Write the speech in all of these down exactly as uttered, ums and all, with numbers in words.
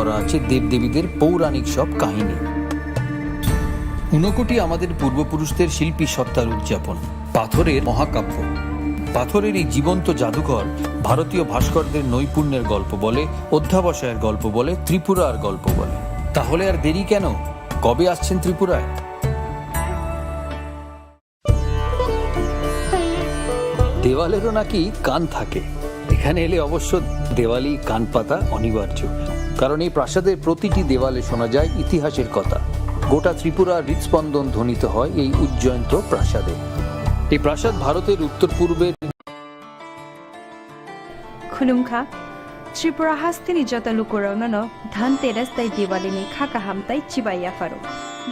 করা আছে দেবদেবীদের পৌরাণিক সব কাহিনী। ঊনকোটি আমাদের পূর্বপুরুষদের শিল্পী সত্তার উদযাপন। পাথরের মহাকাব্য। পাথরের এই জীবন্ত জাদুঘর ভারতীয় ভাস্করদের নৈপুণ্যের গল্প বলে, অধ্যাবসায়ের গল্প বলে, ত্রিপুরার গল্প বলে। তাহলে আর দেরি কেন? কবে আসছেন ত্রিপুরায়? দেওয়ালেরও নাকি কান থাকে। এখানে এলে অবশ্য দেওয়ালি কান পাতা অনিবার্য, কারণ এই প্রাসাদের প্রতিটি দেওয়ালে শোনা যায় ইতিহাসের কথা। গোটা ত্রিপুরার হৃদস্পন্দন ধ্বনিত হয় এই উজ্জয়ন্ত প্রাসাদে। এই প্রাসাদ ভারতের উত্তর পূর্বের Khulumkha, Tripura hasteni joto lukurokno no Dhanteras tei Diwali ni kha kaham tei chibai yapharo.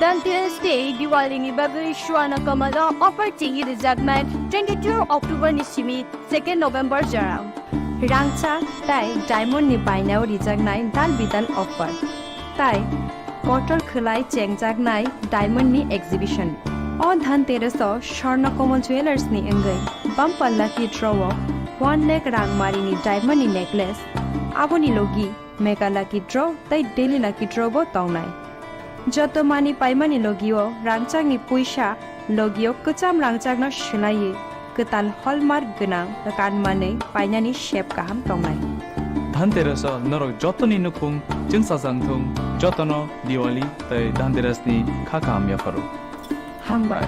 Dhanteras tei Diwali ni bagwi Swarna Kamal o offer chengwi rijaknai twenty-two October ni simi second November jora. Rangchak tei diamond ni bainao rijaknai dal bidal offer. Tai kotor khwlai chengjaknai diamond ni exhibition. O Dhanteras o Swarna Kamal Jewellers ni wngwi bumper lucky draw o one lakh rang mari ni diamond ni necklace, aboni logi mega lucky draw tei daily lucky draw bo tongnai. Joto mani paimani logi o rangchak ni puisa logi o kwcham rangchak no swlaiwi kwtal hallmark gwnang kan manwi painani sep kaham tongnai. Dhanteras o norok jotoni nukhung chwngsajak thung, jotono Diwali tei Dhanteras ni kha kaham yapharo. Hambai.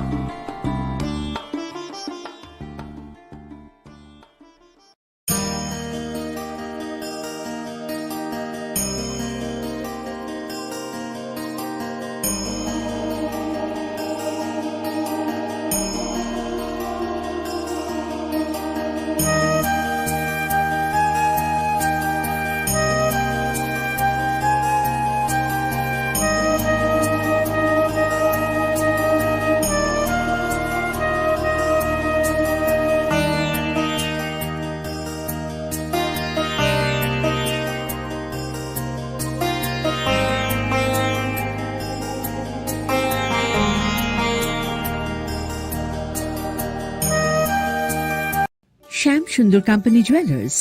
শ্যাম সুন্দর company jewellers,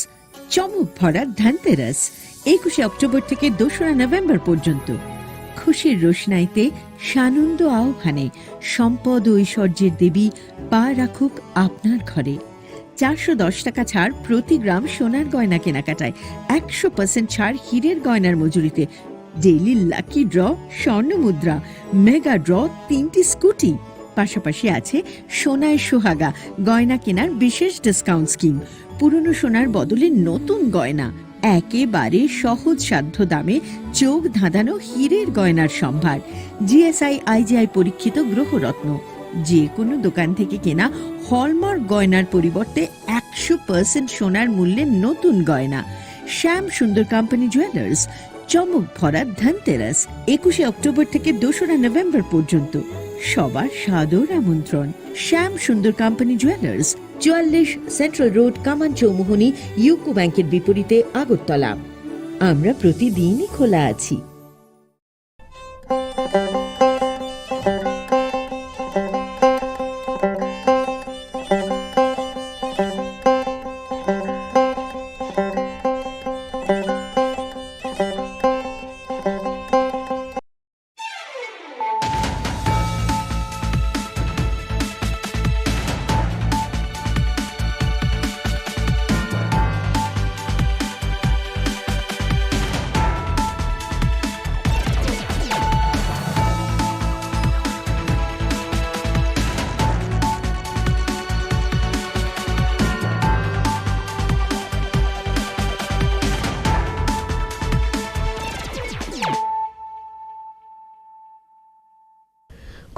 চমক ভরা ধনতেরাস, একুশে অক্টোবর থেকে দোসরা নভেম্বর পর্যন্ত। খুশির রোশনাইতে সানন্দ আহ্বানে সম্পদ ও ঐশ্বর্যের দেবী পা রাখুক আপনার ঘরে। চারশো দশ টাকা ছাড় প্রতি গ্রাম সোনার গয়না কেনাকাটায়, একশো পার্সেন্ট ছাড় হীরের গয়নার মজুরিতে, ডেইলি লাকি ড্র, স্বর্ণ মুদ্রা, মেগা ড্র, তিনটি স্কুটি। পাশাপাশি আছে সোনায় সোহাগা গয়না কেনার বিশেষ ডিসকাউন্ট স্কিম। পুরনো সোনার বদলে নতুন গয়না, একেবারে সহজসাধ্য দামে চোখ ধাঁধানো হীরের গয়নার সম্ভার। জিএসআই আইজিআই পরীক্ষিত গ্রহরত্ন। যে কোনো দোকান থেকে কেনা হলমার্ক গয়নার পরিবর্তে একশো পার্সেন্ট সোনার মূল্যে নতুন গয়না। শ্যাম সুন্দর কোম্পানি জুয়েলার্স, চমক ভরা ধনতেরাস, একুশে অক্টোবর থেকে দোসরা নভেম্বর পর্যন্ত। সবার সাদর আমন্ত্রণ। শ্যাম সুন্দর কোম্পানি জুয়েলার্স, চুয়াল্লিশ সেন্ট্রাল রোড, কামান চৌমুহনী, ইউকো ব্যাংকের বিপরীতে, আগরতলা। আমরা প্রতিদিনই খোলা আছি।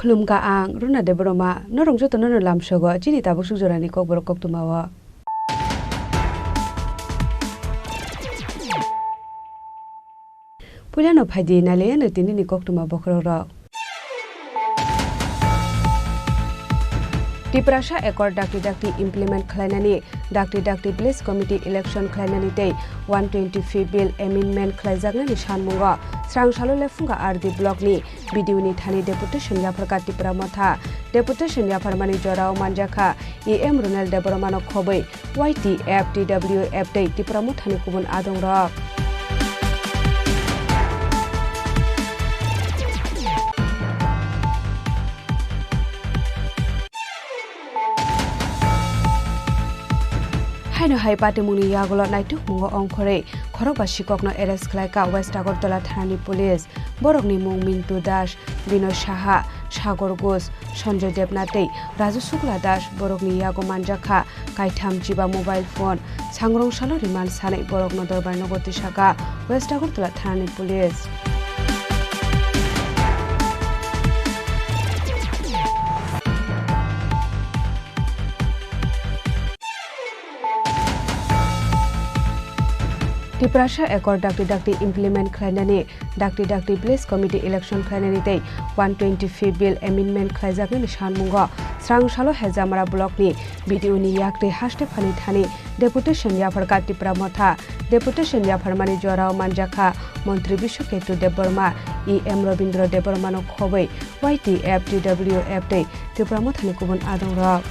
Khulumkha, ang Runa Debbarma, norok jotono no lamsogo chini tabuk suk jorani kokborok koktwmao. Puilano phaidi nailaiyano tinini koktwma bokhorokrok. Tiprasa Accord dakti dakti implement khlainani, dakti dakti Village Committee election khlainani tei one twenty fifth Bill amendment khlaijaknani sanmungo srang salo Lephunga R D blockni B D O ni thani deputation yapharkha Tipra Motha. Deputation yapharmani jorao manjakha E M Runel Debbarmano khobwi Y T F, T W F tei Tipra Mothani kubun adongrok. Hai patimungni yagulo naitukmungo ongkhorwi khorokba sikokno arrest khlaikha West Agartala thanani police. Borokni mung Mintu Das, Binoy Saha, Sagor Ghosh, Sanjoy Debnath tei Raju Shukla Das. Borokni yago manjakha kaitham chiba mobile phone. Sangrong salo remand sanwi borokno dorbar nogo tisakha West Agartala thanani police. Tiprasa Accord dakti dakti implement khlainani, dakti dakti village committee election khlainani tei one twenty fifth bill amendment khlaijaknani sanmungo srang salo Hejamara blockni B D O ni yaktwi haste phani thani deputation yapharkha Tipra Motha. Deputation yapharmani jorao manjakha Montri Biswaketu Debbarma, E M Robindra Debbarmano khobwi Y T F, T W F tei Tipra Mothani kubun adongrok.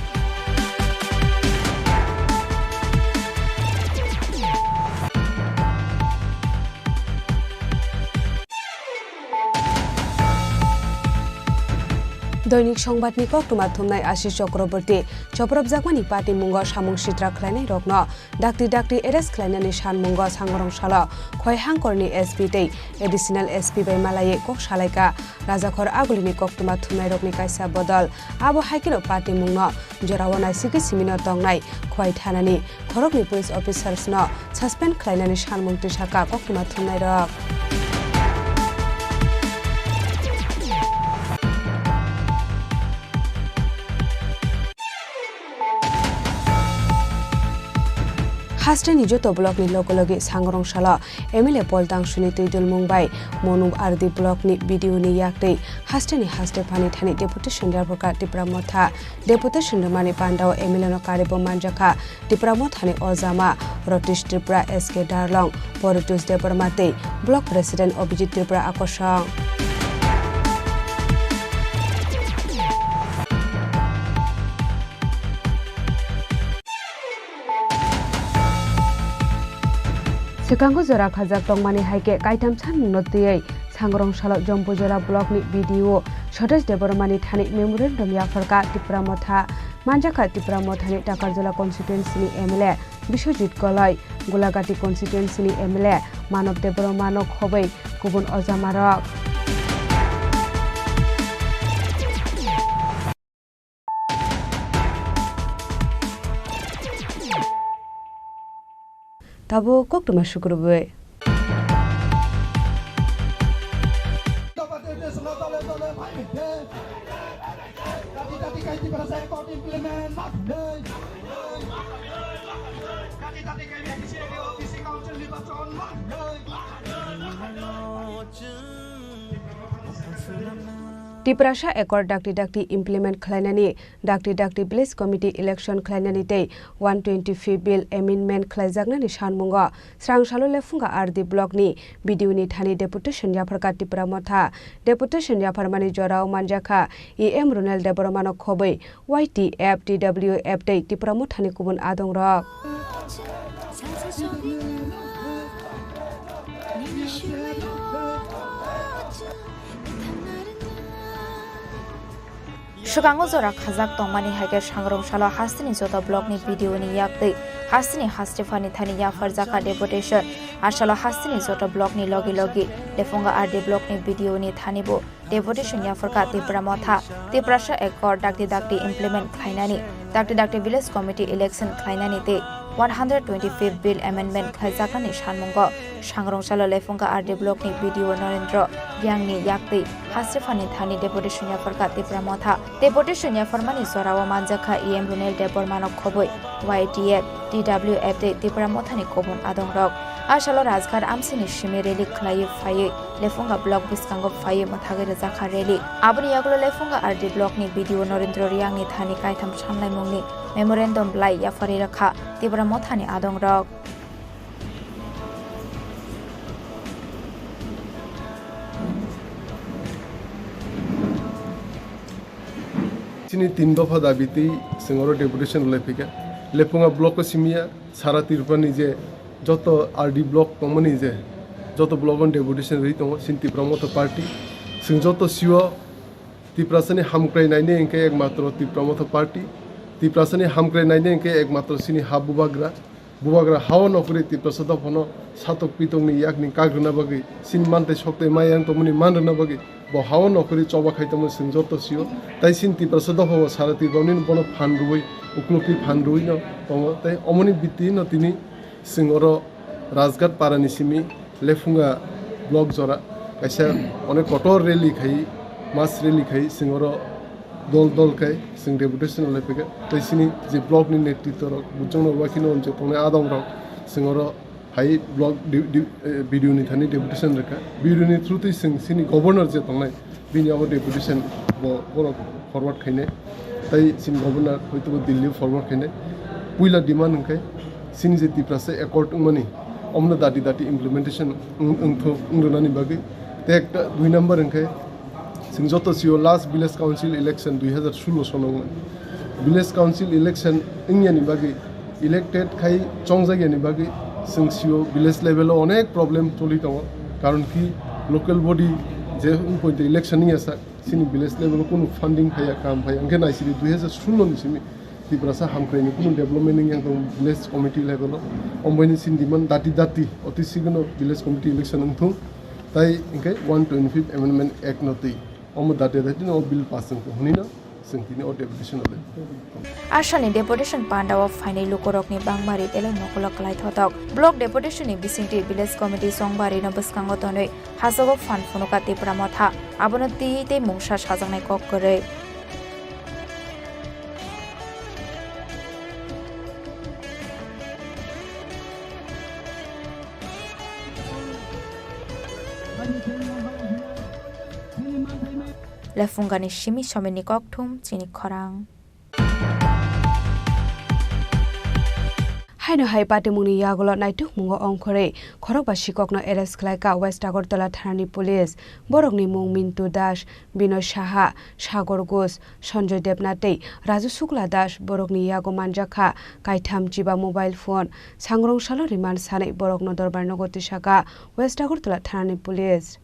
Doinik Songbatni koktwma thumnai Ashish Chakraborty, chopropjakmani patimungo samung sitra khlainairokno dakti dakti arrest khlainani sanmungo Sangrong salo Khoi Hangkorni S P tei Additional S P bai malaiwi kok salaikha. Rajakhor agulini koktwma thumnairokni kaisa bodol. Abo hai kheno patimungno jorao naisigwi simino tongnai Khwai thanani khoroknwi police officers no suspend khlainani sanmung tisakha koktwma thumnairok. Hasteni joto blockni loge loge Sangrong salo M L A Paul Tangsuni twi dulmung bai Monu R D blockni B D O ni yaktwi hasteni haste phani thani deputation yapharkha Tipra Motha. Deputation rwmani pandao M L A no karibo manjakha Tipra Mothani ojama Rotish Tripura, S K Darlong, Poritos Debbarma tei Block President Abhijit Tripura akosong. Swkango jora khajak tongmani hai khe kaitham sanmungno twiwi Sangrong salo Jompujala blockni B D O Swadesh Debbarmani thani memorandum yapharkha Tipra Motha. Manjakha Tipra Mothani Takarjala constituencyni M L A Biswajit Goloi, Gulagati constituencyni M L A Manob Debbarmano khobwi kubun ojamarok. Tabuk koktwma sukrubwi. Tiprasa Accord dakti dakti implement khlainani, dakti dakti village committee election khlainani tei one twenty fifth bill amendment khlaijaknani sanmungo srang salo Lephunga R D blockni B D O ni thani deputation yapharkha Tipra Motha. Deputation yapharmani jorao manjakha E M Runel Debbarmano khobwi Y T F, T W F tei Tipra Mothani kubun adongrok. Swkango jora khajak tongmani hai khe Sangrong salo hasteni joto blockni B D O ni yaktwi hasteni haste phani thani yapharjakha deputation. Asalo hasteni joto blockni logi logi Lephunga R D blockni B D O ni thani bo deputation yapharkha Tipra Motha. Tiprasa Accord dakti dakti implement khlainani, dakti dakti village committee election khlainani tei one hundred twenty-fifth bill amendment khlaijaknani sanmungo Sangrong salo Lephunga R D blockni B D O Norendra Riangni yaktwi haste phani thani deputation yapharkha Tipra Motha. Deputation yapharmani jorao manjakha E M Runel Debbarmano khobwi Y T F, T W F tei Tipra Mothani kubun adongrok. Asalo Rajghat amsini simi rally khlaiwi phaiwi Lephunga block bwskango phaiwi mwthagwi rwjakha rally. Aboni yagulo Lephunga R D blockni B D O Norendra Riangni thani kaitham samlaimungni memorandum bwlai yapharwi rwkha Tipra Mothani adongrok. Chini tin dopha dabi twi chwng oro deputation rwlai phaikha. Lephunga block o simiya sara Tripura ni je joto R D block tongmani je joto block o deputation rwi tongo chini Tipra Motha party. Chwng joto sio Tiprasani hamkrai nainai hwnkhe ekmatro Tipra Motha party. Tiprasani hamkrai nainai hwnkhe ekmatro chini ha bubagra. Bubagra hao nokori Tiprasa dophano satok pitokni yakni kak rwna bagwi, chini mantei soktei mayang tongmani man rwna bagwi, bo hao nokori choba khai tongmani chwng joto sio. Tai chini Tiprasa dophao sara Tiprauni bono phan rwui, uklukti phan rwui no tongo. Tai omoni biti no tini chwng oro Rajghat parani simi Lefunga block jora kaisa onek kotor rally khai, mass rally khai chwng oro dol dol khai chwng deputation lai phaikha. Tai chini je block ni netritwo rok, bujong no wakhi no je tongnai adong rok chwng oro hai block di-, di-, eh, B D O ni thani deputation rwkha. B D O ni through twi chwng chini governor je tongnai, bini abo deputation bo borok forward khainai. Tai chini governor hoito bo Delhi forward khainai. Puila demand hwnkhe chini je Tiprasa accord wngmani, omno dati dati implementation wng-, wngthok, wng rwnani bagwi. Tei ekta dui number hwnkhe chwng joto sio last village council election dui hazar sullo sono wngmani. Village council election wngyani bagwi, elected khai chongjakyani bagwi chwng sio village level o onek problem choli tongo. Karon ki local body je wngpoito election wngya sak, chini village level o kunu funding phaiya, kam phaiya. Hwnkhe naisidi dui hazar sullo ni simi Tiprasa hamkraini kunu development wngya tong village committee level o. Ombaini chini demand dati dati oti sigino village committee election wngthung. Tai hwnkhe one twenty-fifth Amendment Act no twi omo dati dati no bill pass wngthung hwnwi no chwng tini o deputation o le. Asani deputation pandao phainai lukurokni bangma rit elai mokolo kwlai thotok. Block deputation ni bisingtwi village committee chongba rino bwskango tonwi hasogo phan phunuka Tipra Motha. Abono twi tei mungsa sajaknai kok kwrwi. Lephungani simi someni kokthum chini khorang. Haino hai patimungni yagulo naitukmungo ongkhorwi khorokba sikokno arrest khlaikha West Agartala thanani police. Borokni mung Mintu Das, Binoy Saha, Sagor Ghosh, Sanjoy Debnath tei Raju Shukla Das. Borokni yago manjakha kaitham chiba mobile phone. Sangrong salo remand sanwi borokno dorbar nogo tisakha West Agartala thanani police.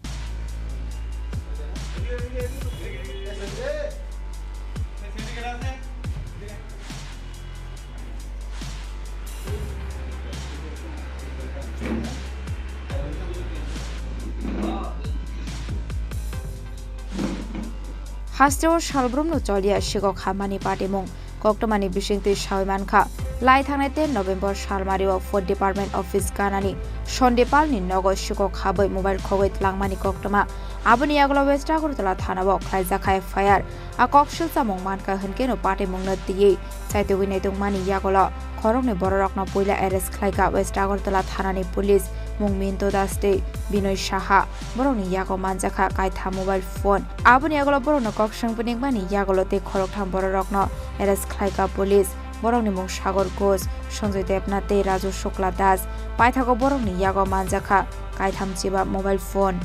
Hasteo salbrumno choliya sikok hamani patimung koktwmani bisingtwi sawi mankha. Lai thangnai ten November salmario Food Department Office ganani Sonde Palni nogo sikok habwi mobile khogwi tlangmani koktwma. Aboni yagulo West Agartala thanao khlaijak kha F I R. A kok silchamung mankha hwnkhe no patimungno twiwi chaitugwi naitungmani yagulo khoroknwi bororokno puila arrest khlaikha West Agartala thanani police, mung Mintu Das tei Binoy Saha. Borokni yago manjakha kaitham mobile phone. Aboni yagulo borokno kok swng pwnwngmani yagulo tei khoroktham bororokno arrest khlaikha police. Borokni mung Sagor Ghosh, Sanjoy Debnath tei Raju Shukla Das. Paithago borokni yago manjakha kaitham chiba mobile phone.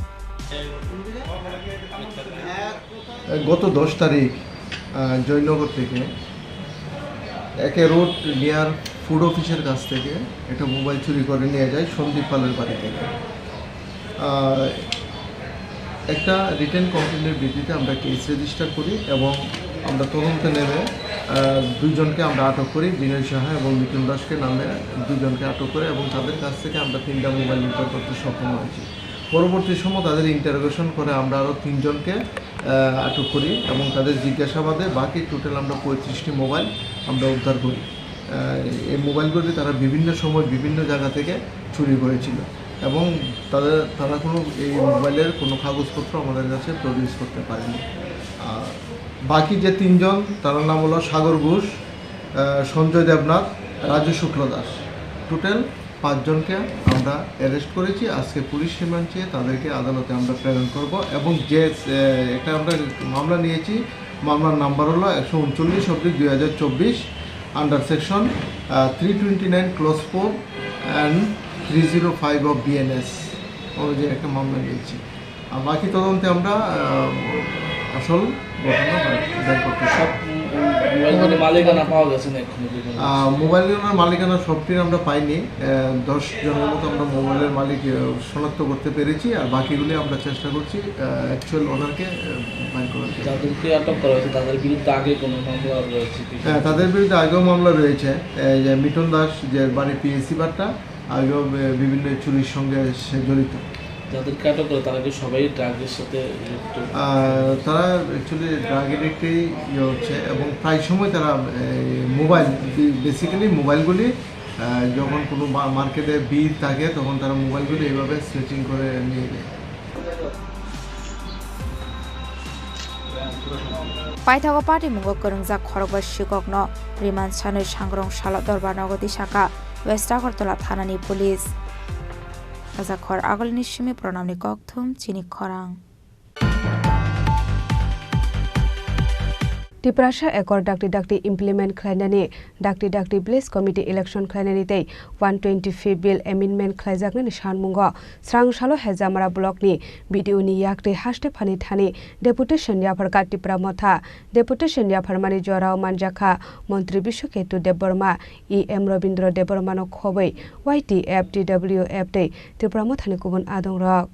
গত দশ তারিখ, আহ, জয়নগর থেকে একে road near food অফিসের কাছ থেকে একটা মোবাইল চুরি করে নিয়ে যায় সন্দীপ পালের বাড়ি থেকে। আহ, একটা রিটেন কমপ্লেনের ভিত্তিতে আমরা কেস রেজিস্টার করি এবং আমরা তদন্তে নেমে, আহ, দুইজনকে আমরা আটক করি, বিনয় সাহা এবং মিঠুন দাসকে নামে দুইজনকে আটক করে এবং তাদের কাছ থেকে আমরা তিনটা মোবাইল উদ্ধার করতে সক্ষম হয়েছি। পরবর্তী সময় তাদের ইন্টারোগেশন করে আমরা আরও তিনজনকে, আহ, আটক করি এবং তাদের জিজ্ঞাসাবাদে বাকি টোটাল আমরা পঁয়ত্রিশটি মোবাইল আমরা উদ্ধার করি। আহ, এই মোবাইলগুলি তারা বিভিন্ন সময় বিভিন্ন জায়গা থেকে চুরি করেছিল এবং তাদের, তারা কোনো এই মোবাইলের কোনো কাগজপত্র আমাদের কাছে প্রডিউস করতে পারেনি। আর বাকি যে তিনজন, তার নাম হলো সাগর ঘোষ, আহ, সঞ্জয় দেবনাথ, রাজু শুক্লদাস। টোটাল পাঁচজনকে আমরা অ্যারেস্ট করেছি। আজকে পুলিশ রিমান্ড চেয়ে তাদেরকে আদালতে আমরা প্রেরণ করব এবং যে, আহ, একটা আমরা মামলা নিয়েছি, মামলার নাম্বার হলো একশো উনচল্লিশ অব্লিক দুই হাজার চব্বিশ, under section, ah, three twenty nine clause four and three zero five of BNS অনুযায়ী একটা মামলা নিয়েছি। আর বাকি তদন্তে আমরা, আহ, আসল ঘটনা বার, বের করতে হবে। মোবাইলগুলোর মালিকানা পাওয়া গেছে না এখনো পর্যন্ত? আহ, মোবাইলগুলোর মালিকানা সবটির আমরা পাইনি। আহ, দশ জনের মতো আমরা মোবাইলের মালিক, আহ, শনাক্ত করতে পেরেছি, আর বাকিগুলি আমরা চেষ্টা করছি, আহ, অ্যাকচুয়াল ওনারকে, আহ, বাইর করার জন্য। যাদেরকে আটক করা হয়েছে, তাদের বিরুদ্ধে আগে কোনো মামলা রয়েছে কি? হ্যাঁ, তাদের বিরুদ্ধে আগেও মামলা রয়েছে। এই যে মিঠুন দাস, যে বাড়ি পিএসসি বাট্টা, আগেও বি-, বিভিন্ন চুরির সঙ্গে সে জড়িত। যাদেরকে আটক করে, তারা কি সবাই ড্রাগের সাথে যুক্ত? আহ, তারা অ্যাকচুয়ালি ড্রাগ অ্যাডিক্টই ইয়ে হচ্ছে, এবং প্রায় সময় তারা এই মোবাইল, বি-, বেসিক্যালি মোবাইলগুলি, আহ, যখন কোনো মা-, মার্কেটে ভিড় থাকে, তখন তারা মোবাইলগুলি এইভাবে স্ন্যাচিং করে নিয়ে যায়। Paithago patimungo kwrwngjak khorokbai sikokno remand sanwi sangrong salo dorbar nogo tisaka West Agartala thanani police. Tajakhor agulini simi pranamni kokthum chini khorang. Tiprasa Accord dakti dakti implement khlainani, dakti dakti village committee election khlainani tei one twenty fifth bill amendment khlaijaknani sanmungo srang salo Hejamara block ni B D O ni yaktwi haste phani thani deputation yapharkha Tipra Motha. Deputation yapharmani jorao manjakha Montri Biswaketu Debbarma, E M Robindra Debbarmano khobwi Y T F, T W F tei Tipra Mothani kubun adongrok.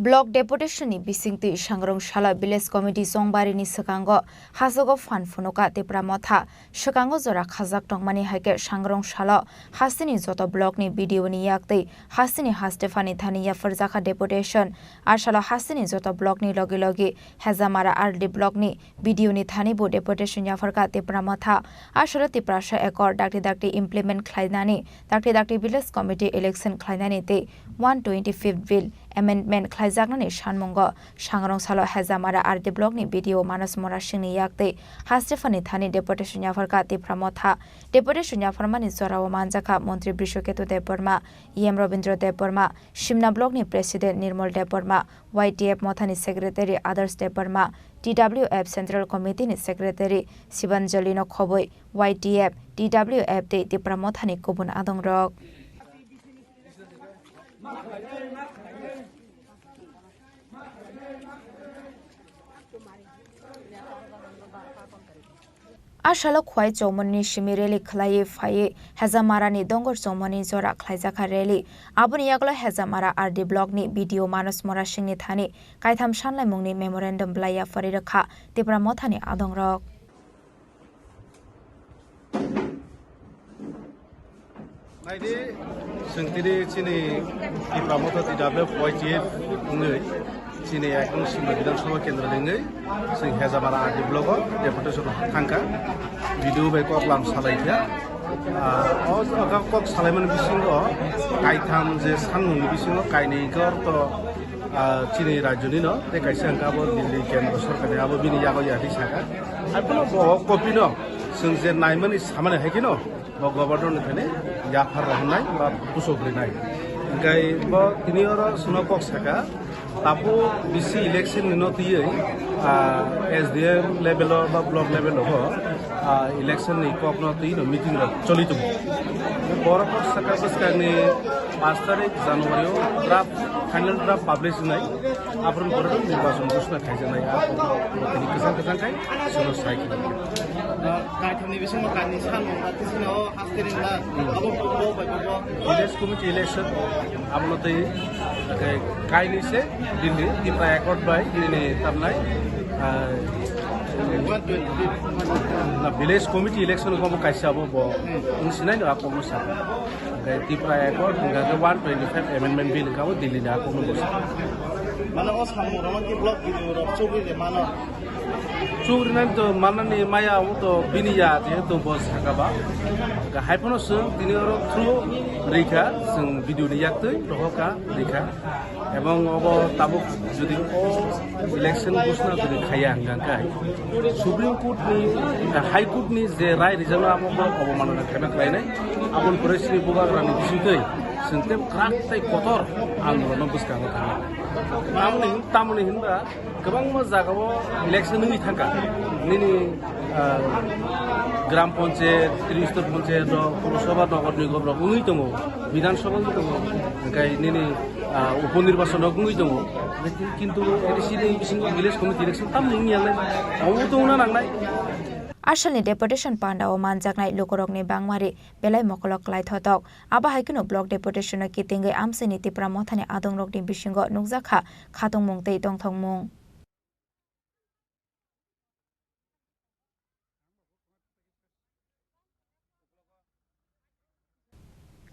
Block deputation ni bisingtwi sangrong salo village committee Chongbari ni swkango hasogo phan phunuka Tipra Motha. Swkango jora khajak tongmani hai khe sangrong salo hasteni joto block ni B D O ni yaktwi hasteni haste phani thani yapharjakha deputation. A salo hasteni joto block ni logi logi Hejamara R D block ni B D O ni thani bo deputation yapharkha Tipra Motha. A salo Tiprasa Accord dakti dakti implement khlainani, dakti dakti village committee election khlainani tei one twenty fifth bill amendment khlaijaknani sanmungo sangrong salo Hejamara R D block ni B D O Manas Mora Singh ni yaktwi haste phani thani deputation yapharkha Tipra Motha. Deputation yapharmani jorao manjakha Montri Biswaketu Debbarma, E M Robindra Debbarma, Simna block ni president Nirmal Debbarma, Y T F Mothani secretary Adarsh Debbarma, T W F Central Committee ni secretary Sibanjali no khobwi Y T F, T W F tei Tipra Mothani kubun adongrok. A salo Khwai Chowmani simi rally khlaiwi phaiwi Hejamara ni Dongor Chowmani jora khlaijakha rally. Aboni yagulo Hejamara R D block ni B D O Manas Mora Singh ni thani kaitham sanlaimung ni memorandum belai yaphari rwkha Tipra Mothani adongrok. Naidi, chwng tini chini Tipra Motha T W F Y T F wngwi chini ekdom Simla Bidhan Sabha Kendra ni wngwi chwng Hejamara R D block o deputation thangkha, B D O bai koklam salaikha. Ah, o jaga kok salaimani bisingo kaitham je sanmungni bisingo kainwi kor to, ah, chini rajyoni no tei kaisa hwnkha abo Delhi kendra sorkarni abo bini yago yati saka. Hai phano bo o copy no chwng je naimani samani hai kheno bo governor ni thani yaphar rohornai ba pusok rinai. Hingkai bo tini oro chwngno kok saka, tabu bisi election ni no twiwi, ah, S D M level o ba block level o bo, ah, election ni kok no twi no meeting rok choli tongo. Borok kok saka bwskang ni pash tarik January o draft, final draft publish wngnai. Aphuru borok nirbachon ghosna khaijaknai, a kok tini kwchang kwchang khai chwngno sai khe. Kaitham ni bisingo kainwi sanmung ba tisino haste ringna abo bo bai bo. Village committee election abono tei kainwi se Delhi Tipra Accord bai nini tamnai, ah, na village committee election ko bo kaisa abo bo wng sinai no a kok no sa. Hingke Tipra Accord, hingke one twenty five amendment bill hingke abo Delhi ni a kokno bwsa. Mane o samung rok ki block B D O rok chugui de mano. Chugui nai to manani maya abo to bini ya je to bo saka ba. Hingke hai phano chwng tini oro through rikha, chwng B D O ni yaktwi rohorkha rikha. Ebong obo tabuk jodi o election ghosna jodi khaiya hwnka khe Supreme Court ni, High Court ni je rai rijak no abo borok obomanna khaima khlainai. Aboni pore chini bubagrani bisingtwi chwng tei kwrak tei kotor andolon no bwskango thangna. Tamoni hin-, tamoni hinba kwbangma jagao election wngwi thangkha. Nini, ah, Gram Panchayat, Tristor Panchayat rok, Purosabha, Nagar Nigam rok wngwi tongo, Bidhan Sabha wngwi tongo, hwnkhe nini, ah, upo nirbachon rok wngwi tongo. Kintu A D C ni bisingo village committee election tamni wngya le, obo to wngna nangnai. Asalni deputation pandao manjaknai lukurokni bangmari belai mokolok klaithotok. Abo hai kheno block deputation no kitingwi amchaini Tipra Mothani adongrokni bisingo nukjakha khatungmung tei tongthokmung.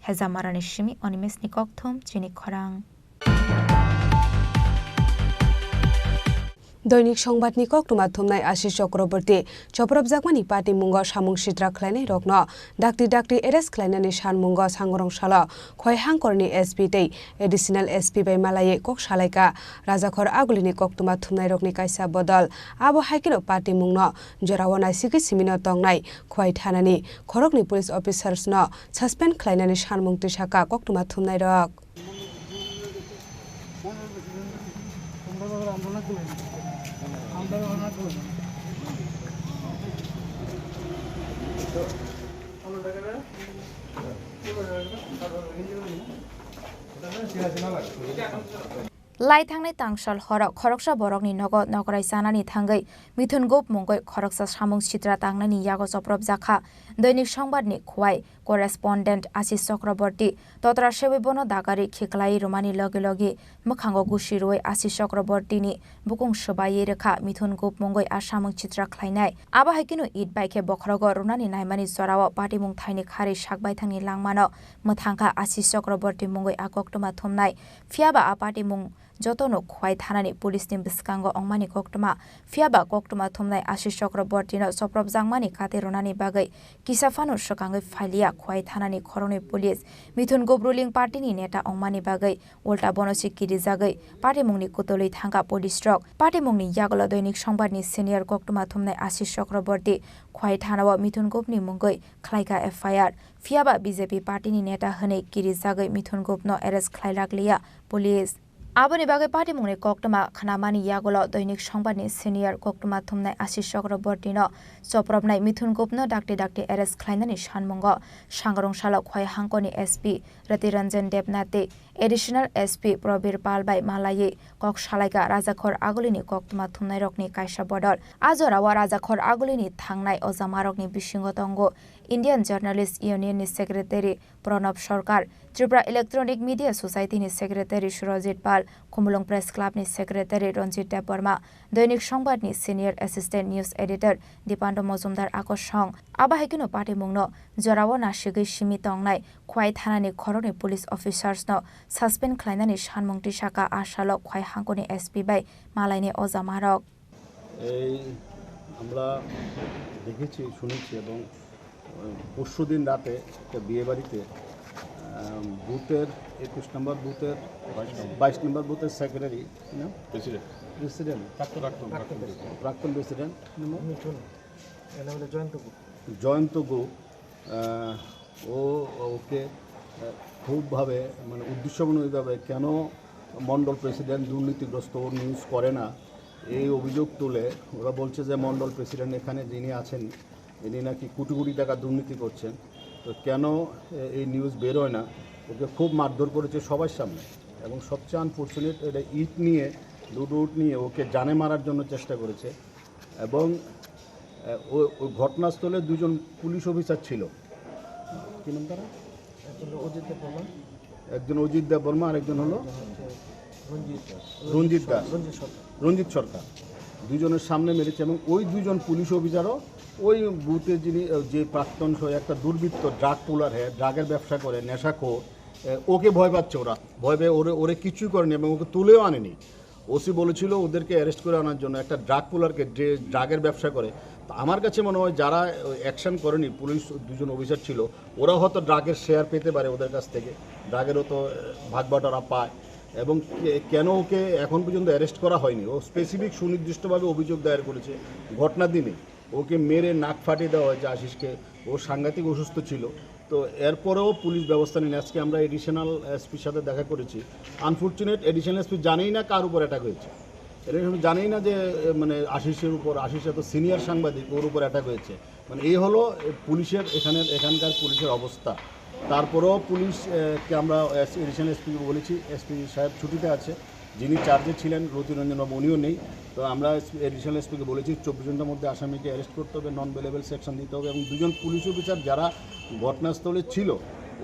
Hejamarani simi Animeshni kokthum chini khorang. Doinik Songbatni koktwma thumnai Ashish Chakraborty chopropjakmani patimungo samung sitra khlainairokno dakti dakti arrest khlainani sanmungo sangrong salo Khowai hangkorni S P tei Additional S P bai malaiwi kok salaikha. Rajakhor Agulini koktwma thumnairokni kaisa bodol. Abo hai kheno patimungno jorao naisigwi simino tongnai Khowai thanani khoroknwi police officers no suspend khlainani sanmung twisakha koktwma thumnairok. Lai thangnai tangsal horo khoroksa borokni nogo nokrai chanani thangwi Mithun Gup mungwi khoroksa samung sitra tangnani yago chopropjakha. Doinik Songbatni Khowai correspondent Ashish Chakraborty totra sewi bono dagari khiklai rwmani logi logi mwkhango gusi rwui Ashish Chakrabortyni bukung swbaiwi rwkha Mithun Gup mungwi a samung sitra khlainai. Abo hai kheno it bai khe bokhorogo rwnani naimani jorao patimung thaini khari sakbaithangni langmano mwthangkha Ashish Chakraborty mungwi a koktwma thumnai. Phiyaba a patimung jotono Khowai thanani police ni bwskango ongmani koktwma. Phiyaba koktwma thumnai Ashish Chakraborty no chopropjakmani kati rwnani bagwi kisa phano swkangwi phailiya Khowai thanani khoroknwi police. Mithun Gup ruling party ni neta ongmani bagwi ulta bono se kirijagwi patimungni kutulwi thangkha police rok. Patimungni yagulo Doinik Songbatni senior koktwma thumnai Ashish Chakraborty Khowai thanao Mithun Gupni mungwi khlaikha F I R. Phiyaba B J P party ni neta hwnwi kirijagwi Mithun Gupno arrest khlailakliya police. Aboni bagwi patimungni koktwma khnamani yagulo Doinik Songbatni senior koktwma thumnai Ashish Chakrabortyno chopropnai Mithun Gupno dakti dakti arrest khlainani sanmungo sangrong salo Khowai hangkoni S P Rati Ranjan Debnath tei Additional S P Probir Pal bai malaiwi kok salaikha Rajakhor Agulini koktwma thumnairokni kaisa bodol. A jorao Rajakhor Agulini thangnai ojamarokni bisingo tongo Indian Journalist Union ni Secretary Pranab Sarkar, Tripura Electronic Media Society ni Secretary Surajit Pal, Khumulwng Press Club ni Secretary Ranjit Debbarma, Doinik Songbat ni Senior Assistant News Editor Dipando Mojumdar akosong. Abo hai kheno patimungno jorao nasigwi simi tongnai Khowai thanani khoroknwi police officers no suspend khlainani sanmung tisaka a salo Khowai hangkoni S P bai malaini ojamarok. এই আমরা দেখেছি, শুনেছি এবং, আহ, পরশুদিন রাতে একটা বিয়ে বাড়িতে, আহ, বুথের একুশ নম্বর বুথের বাইশ নম্বর। বাইশ নম্বর বুথের সেক্রেটারি, কি নাম? প্রেসিডেন্ট। প্রেসিডেন্ট। প্রাক্তন, প্রাক্তন, প্রাক্তন প্রেসিডেন্ট। প্রাক্তন প্রেসিডেন্ট। মিঠুন। এ নাম হলো জয়ন্ত গুহ। জয়ন্ত গুহ, আহ, ও, ওকে, আহ, খুবভাবে, মানে, উদ্দেশ্যমূলকভাবে কেন মণ্ডল প্রেসিডেন্ট দুর্নীতিগ্রস্ত, ও নিউজ করে না, এই অভিযোগ তুলে ওরা বলছে যে মণ্ডল প্রেসিডেন্ট এখানে যিনি আছেন, ইনি নাকি কোটি কোটি টাকা দুর্নীতি করছেন। তো কেন, এ, এই নিউজ বেরোয় না? ওকে খুব মারধর করেছে সবার সামনে, এবং সবচেয়ে আনফর্চুনেট, এটা ইট নিয়ে, দুটো ইট নিয়ে ওকে জানে মারার জন্য চেষ্টা করেছে। এবং, আহ, ও-, ওই ঘটনাস্থলে দুজন পুলিশ অফিসার ছিল। কি নাম তারা? একজন অজিত দেববর্মা। একজন অজিত দেববর্মা, আর একজন হলো? একজন হচ্ছে রঞ্জিত দাস। রঞ্জিত দাস। রঞ্জিত সরকার। রঞ্জিত সরকার। দুজনের সামনে মেরেছে এবং ওই দুজন পুলিশ অফিসারও ওই বুথে যিনি, আহ, যে প্রাক্তন সহ একটা দুর্বৃত্ত, ড্রাগ পুলার, হ্যাঁ, ড্রাগের ব্যবসা করে, নেশাখোর, আহ, ওকে ভয় পাচ্ছে ওরা। ভয় পেয়ে ওরে, ওরে কিচ্ছুই করেনি এবং ওকে তুলেও আনেনি। ওসি বলেছিল ওদেরকে অ্যারেস্ট করে আনার জন্য, একটা ড্রাগ পুলারকে, যে ড্রাগের ব্যবসা করে। তো আমার কাছে মনে হয় যারা অ্যাকশন করেনি, পুলিশ দুজন অফিসার ছিল, ওরা হয়তো ড্রাগের শেয়ার পেতে পারে ওদের কাছ থেকে, ড্রাগেরও তো, আহ, ভাগবাটোয়ারা পায়। এবং কে-, কেন ওকে এখন পর্যন্ত অ্যারেস্ট করা হয়নি? ও স্পেসিফিক সুনির্দিষ্টভাবে অভিযোগ দায়ের করেছে ঘটনার দিনে ওকে মেরে নাক ফাটিয়ে দেওয়া হয়েছে আশিসকে। ও সাংঘাতিক অসুস্থ ছিল। তো এরপরেও পুলিশ ব্যবস্থা নেই। আজকে আমরা এডিশনাল এসপির সাথে দেখা করেছি। আনফরচুনেট, এডিশনাল এসপি জানেই না কার উপর অ্যাটাক হয়েছে। এডিশনাল জানেই না যে, এ, মানে, আশিসের উপর, আশিস এত সিনিয়র সাংবাদিক, ওর উপর অ্যাটাক হয়েছে। মানে, এই হলো, এ, পুলিশের এখানে, এখানকার পুলিশের অবস্থা। তারপরেও পুলিশ, এ, কে আমরা এস-, এডিশনাল এসপিকে বলেছি, এসপি সাহেব ছুটিতে আছে, যিনি চার্জে ছিলেন রতিরঞ্জন বাবু, উনিও নেই। তো আমরা এস-, এডিশনাল এসপিকে বলেছি চব্বিশ ঘন্টার মধ্যে আসামিকে অ্যারেস্ট করতে হবে, নন বেলেবল সেকশন দিতে হবে, এবং দুজন পুলিশ অফিসার যারা ঘটনাস্থলে ছিল,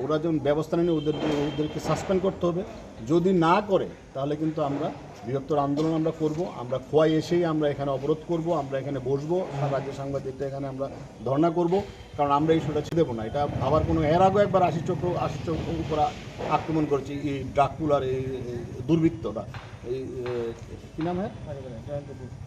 ওরা যেমন ব্যবস্থা নেয়নি, ওদের, ওদেরকে সাসপেন্ড করতে হবে। যদি না করে, তাহলে কিন্তু আমরা বৃহত্তর আন্দোলন আমরা করব। আমরা খোয়াই এসেই আমরা এখানে অবরোধ করব, আমরা এখানে বসবো, সারা রাজ্য সাংবাদিকরা এখানে আমরা ধর্ণা করব, কারণ আমরা এই ইস্যুটা ছেড়ে দেবো না। এটা আবার কোনো, এর আগেও একবার আশিস চক্র, আশিস চক্র উপর আক্রমণ করেছে এই ড্রাকুলার এই, এই দুর্বৃত্তরা, এই, এ, কি নাম হয়?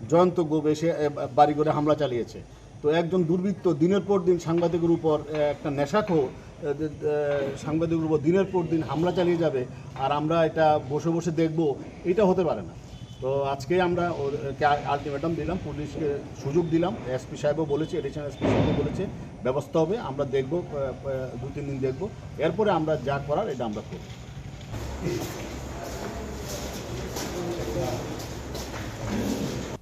জয়ন্ত গুপ এসে, এ, বাড়ি ঘরে হামলা চালিয়েছে। তো একজন দুর্বৃত্ত দিনের পর দিন সাংবাদিকের উপর, এ, একটা নেশাখোর, এ, দে-, দে-, সাংবাদিকের উপর দিনের পর দিন হামলা চালিয়ে যাবে, আর আমরা এটা বসে বসে দেখব, এটা হতে পারে না। তো আজকে আমরা ওর, এ, কে আ-, আলটিমেটাম দিলাম, পুলিশকে সুযোগ দিলাম, এসপি সাহেবও বলেছে, এডিশনাল এসপি সাহেবও বলেছে, ব্যবস্থা হবে, আমরা দেখব, এ, এ, দু তিন দিন দেখব, এরপরে আমরা যা করার এটা আমরা করব।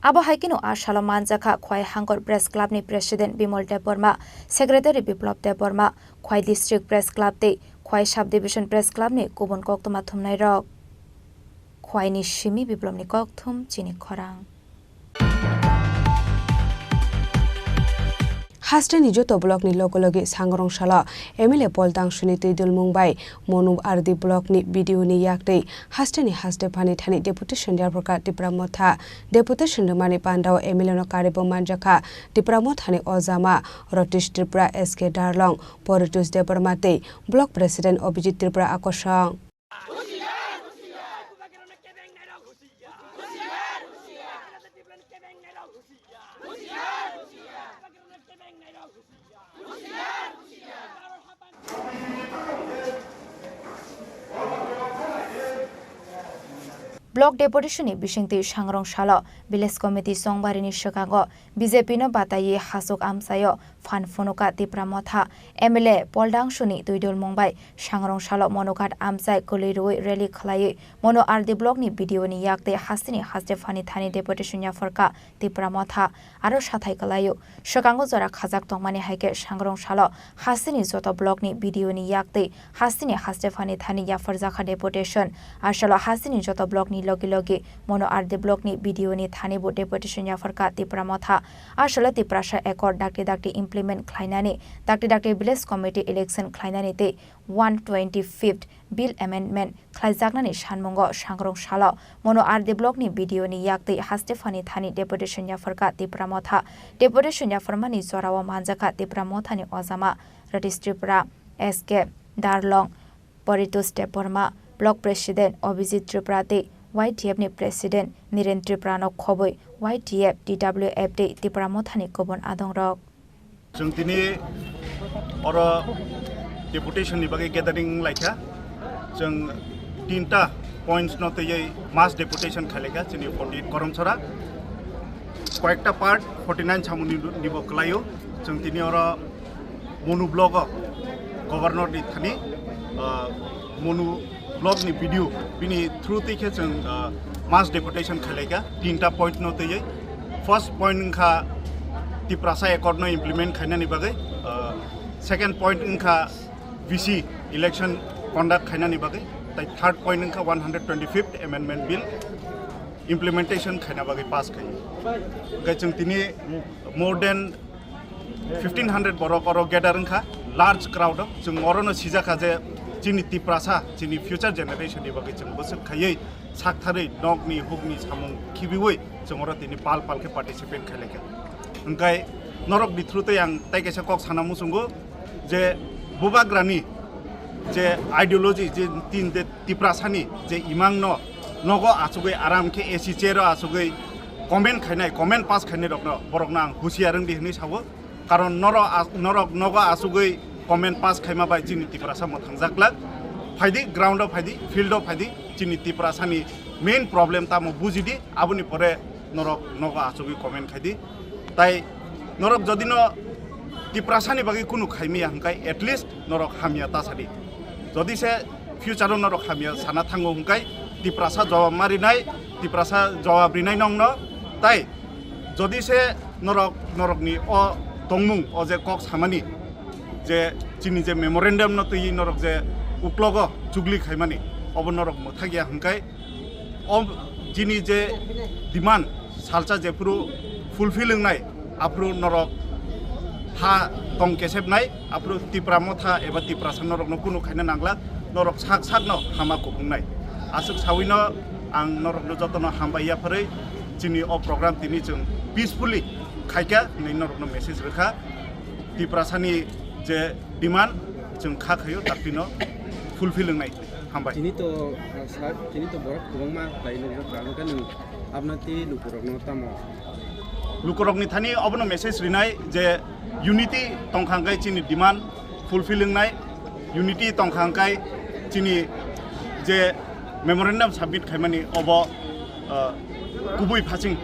Abo hai kheno a salo manjakha Khwai Hangkor Press Club ni President Bimal Debbarma, Secretary Biplab Debbarma, Khwai District Press Club tei Khwai Sub Division Press Club ni kubun koktwma thumnairok. Khwai ni simi Biplab ni kokthum chini khorang. Hasteni joto block ni loge loge Sangrong salo M L A Paul Dangsuni twi dulmung bai Monu R D block ni B D O ni yak twi hasteni haste phani thani deputation yapharkha Tipra Motha. Deputation rwmani pandao M L A no karwi bo manjakha Tipra Motha ni ojama Rotish Tripura, S K Darlong, Poritos Debbarma tei Block President Abhijit Tripura akosong. Block Deputation ni bisingtwi Sangrong salo Village Committee chongbarini swkango B J P no bataiwi hasuk amchaio phan phunukha Tipra Motha. M L A Paul Dangsuni twi dulmung bai Sangrong salo Monoghat amchai kwlwi rwui rally khlaiwi Monu R D block ni B D O ni yak tei hasteni haste phani thani deputation yapharkha Tipra Motha. Aro sathai kwlaio, swkango jora khajak tongmani hai khe Sangrong salo hasteni joto block ni B D O ni yak tei hasteni haste phani thani yapharjakha deputation. A salo hasteni joto block ni logi logi Monu R D block ni B D O ni thani bo deputation yapharkha Tipra Motha. A salo Tiprasa Accord dakti dakti implement khlainani, dakti dakti village committee election khlainani tei one twenty-fifth Bill Amendment khlaijaknani sanmungo Sangrong salo Monu R D block ni B D O ni yak twi haste phani thani deputation yapharkha Tipra Motha. Deputation yapharmani jorao manjakha Tipra Motha ni ojama Ratish Tripura, S K Darlong, Poritos Debbarma, Block President Abhijit Tripura tei Y T F ni President Niren Tripura no khobwi Y T F, T W F tei Tipra Motha ni kubun adongrok. Chwng tini oro deputation ni bagwi gathering wnglaikha. Chwng tinta points no twiwi mass deputation khailaikha chini forty-eight Koromsora. Koyekta part forty-nine samung ni, nibo kwlaio. Chwng tini oro Monu block o governor ni thani, ah, Monu block ni B D O bini through twi khe chwng, ah, mass deputation khailaikha tinta point no twiwi. First point wngkha Tiprasa Accord no implement khainani bagwi, ah, second point wngkha V C election conduct khainani bagwi, tai third point wngkha one hundred twenty-fifth Amendment Bill implementation khaina bagwi pass khai. Hwnkhe chwng tini more than fifteen hundred borok oro gather wngkha, large crowd o. Chwng orono sijakha je chini Tiprasa, chini future generation ni bagwi chwng bwswk khaiwi saktharwi nokni hukni samung khibiwi chwng oro tini pal pal khe participate khailaikha. Hwnkhe norokni through tei ang tai kaisa kok sana muchungo je bubagrani je ideology, je tin de Tiprasani je imangno nogo achugwi aram khe A C chair o achugwi comment khainai, comment pass khainai rokno, borokno ang husiar wngdi hwnwi sao. Karon noro a-, norok nogo achugwi comment pass khaima bai chini Tiprasa mwthangjaklak. Phaidi, ground o phaidi, field o phaidi, chini Tiprasani main problem tamo bujidi, aboni pore norok nogo achugwi comment khaidi. Tai norok jodi no Tiprasani bagwi kunu khaimaya hwnkhe, at least norok hamya ta sadi. Jodi se future o norok hamya sana thango hwnkhe, Tiprasa jawab marinai, Tiprasa jawab rinai nongno. Tai jodi se norok, norokni o tongmung, o je kok samani, je chini je memorandum no twi norok je uklogo chugli khaimani, obo norok mwthakya hwnkhe, o chini je demand salsa jephuru fulfill wngnai, aphuru norok ha tong kesepnai, aphuru Tipra Motha eba Tiprasa norokno kunu khaina nangla, norok sak sakno hama kuphungnai. Aswk sawino ang norokno jotono hambai yapharwi chini o program tini chwng peacefully khaikha hwnwi norokno message rwkha. Tiprasani je demand chwng kha khaio, daktino fulfill wngnai. Hambai. Chini to, uh, sir, chini to borok kwbangma khlai nukjak, kha, nwng abna tei lukurokno tamo? Lukurokni thani obono message rinai je unity tongkha hwnkhe chini demand fulfill wngnai, unity tongkha hwnkhe chini je memorandum submit khaimani obo, uh, kubui phasing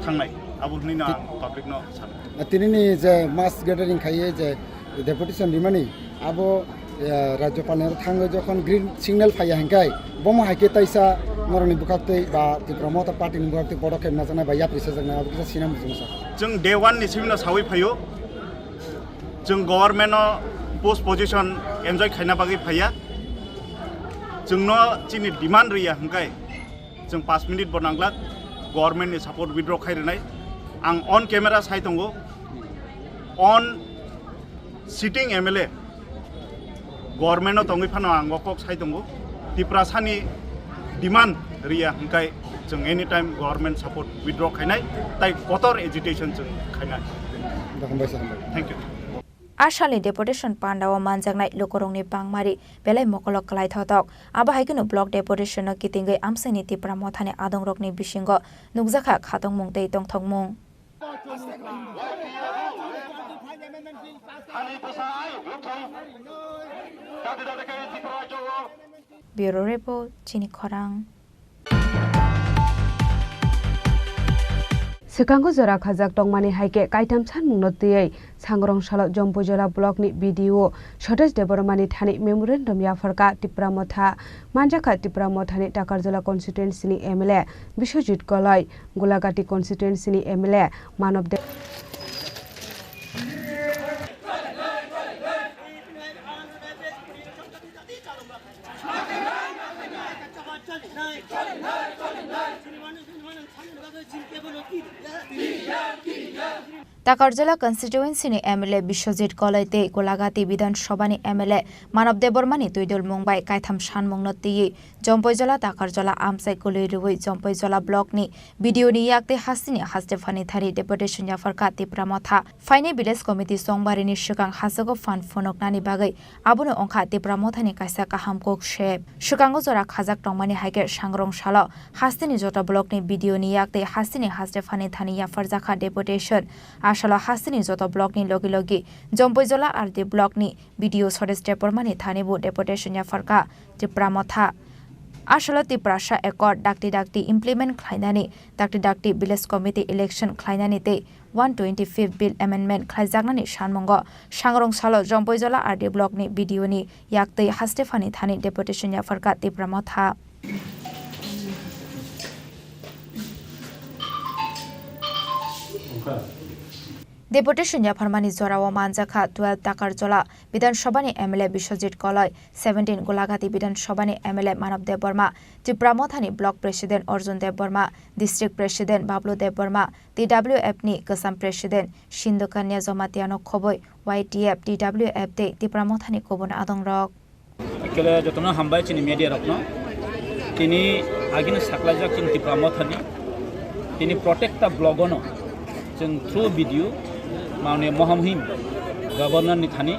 thangnai, abo hwnwi no ang public no sano. Tinini je mass gathering khaiye je deputation rimani, abo, eh, Rajyapalni thangwi jokhon green signal phaiya hwnkhe, bomo hai khe taisa norokni bwkhaktwi ba Tipra Motha Party ni bwkhaktwi podokep najaknai ba yapri sejaknai, abo kisa sinam bujung sa. Chwng day one ni simi no sawi phaio, chwng government no post position enjoy khaina bagwi phaiya, chwngno chini demand riya hwnkhe, chwng paanch minute bo nanglak, government ni support withdraw khai rwnai. Ang on camera sai tongo, on sitting M L A, government no tongwi phano ang o kok sai tongo. Tiprasani demand riya hwnkhe chwng anytime government support withdraw khainai, tai kotor agitation chwng khainai. Hambai sir, hambai. Thank you. A salni deputation pandao manjaknai lukurokni bangmari belai mokolo kwlai thotok. Abo hai kheno block deputation no kitingwi amchaini Tipra Mothani adongrokni bisingo nukjakha khatungmung tei tongthokmung. Bureau Report, Chini Khorang. Swkango jora khajak tongmani hai khe kaitham sanmungno twiwi Sangrong salo Jompuijala block ni B D O Sotesh Debbarmani thani memorandum yapharkha Tipra Motha. Manjakha Tipra Mothani Takarjala constituency ni M L A Biswajit Koloi, Golagati constituency ni M L A Manob De- Takarjala constituency ni M L A Biswajit Koloi tei Golagati Bidhan Sabha ni M L A Manob Debbarma ni twidulmung bai kaitham sanmung no twiwi Jompoijola Takarjala amchai kwlwi rwui Jompoijola block ni B D O ni yak tei hasteni haste phani thani deputation yapharkha Tipra Motha. Phainai village committee chongbarini swkang hajago phan phunuknani bagwi abono wngkha Tipra Mothani kaisa kaham kok se. Swkango jora khajak tongmani hai khe Sangrong salo hasteni joto block ni B D O ni yak tei hasteni haste phani thani yapharjakha deputation. A salo hasteni joto block ni logi logi Jompoijola R D block ni B D O Sotesh Debbarmani thani bo deputation yapharkha Tipra Motha. A salo Tiprasa Accord dakti dakti implement khlainani, dakti dakti village committee election khlainani tei one twenty-fifth Bill Amendment khlaijaknani sanmungo Sangrong salo Jompoijola R D block ni B D O ni yak tei haste phani thani deputation yapharkha Tipra Motha. Deputation yapharmani jorao manjakha twelve Takarjola Bidhan Sabha ni M L A Biswajit Koloi, seventeen Golagati Bidhan Sabha ni M L A Manob Debbarma, Tipra Mothani Block President Arjun Debbarma, District President Bablu Debbarma, T W F ni Kwcham President Sindhu Kanya Jamatia no khoboi Y T F, T W F tei Tipra Mothani kubun adongrok. Ekele jotono hambai chini media rokno. Tini agini saklaijak chini Tipra Mothani. Tini protecta blogono chwng through video mane Mohamhim Governor ni thani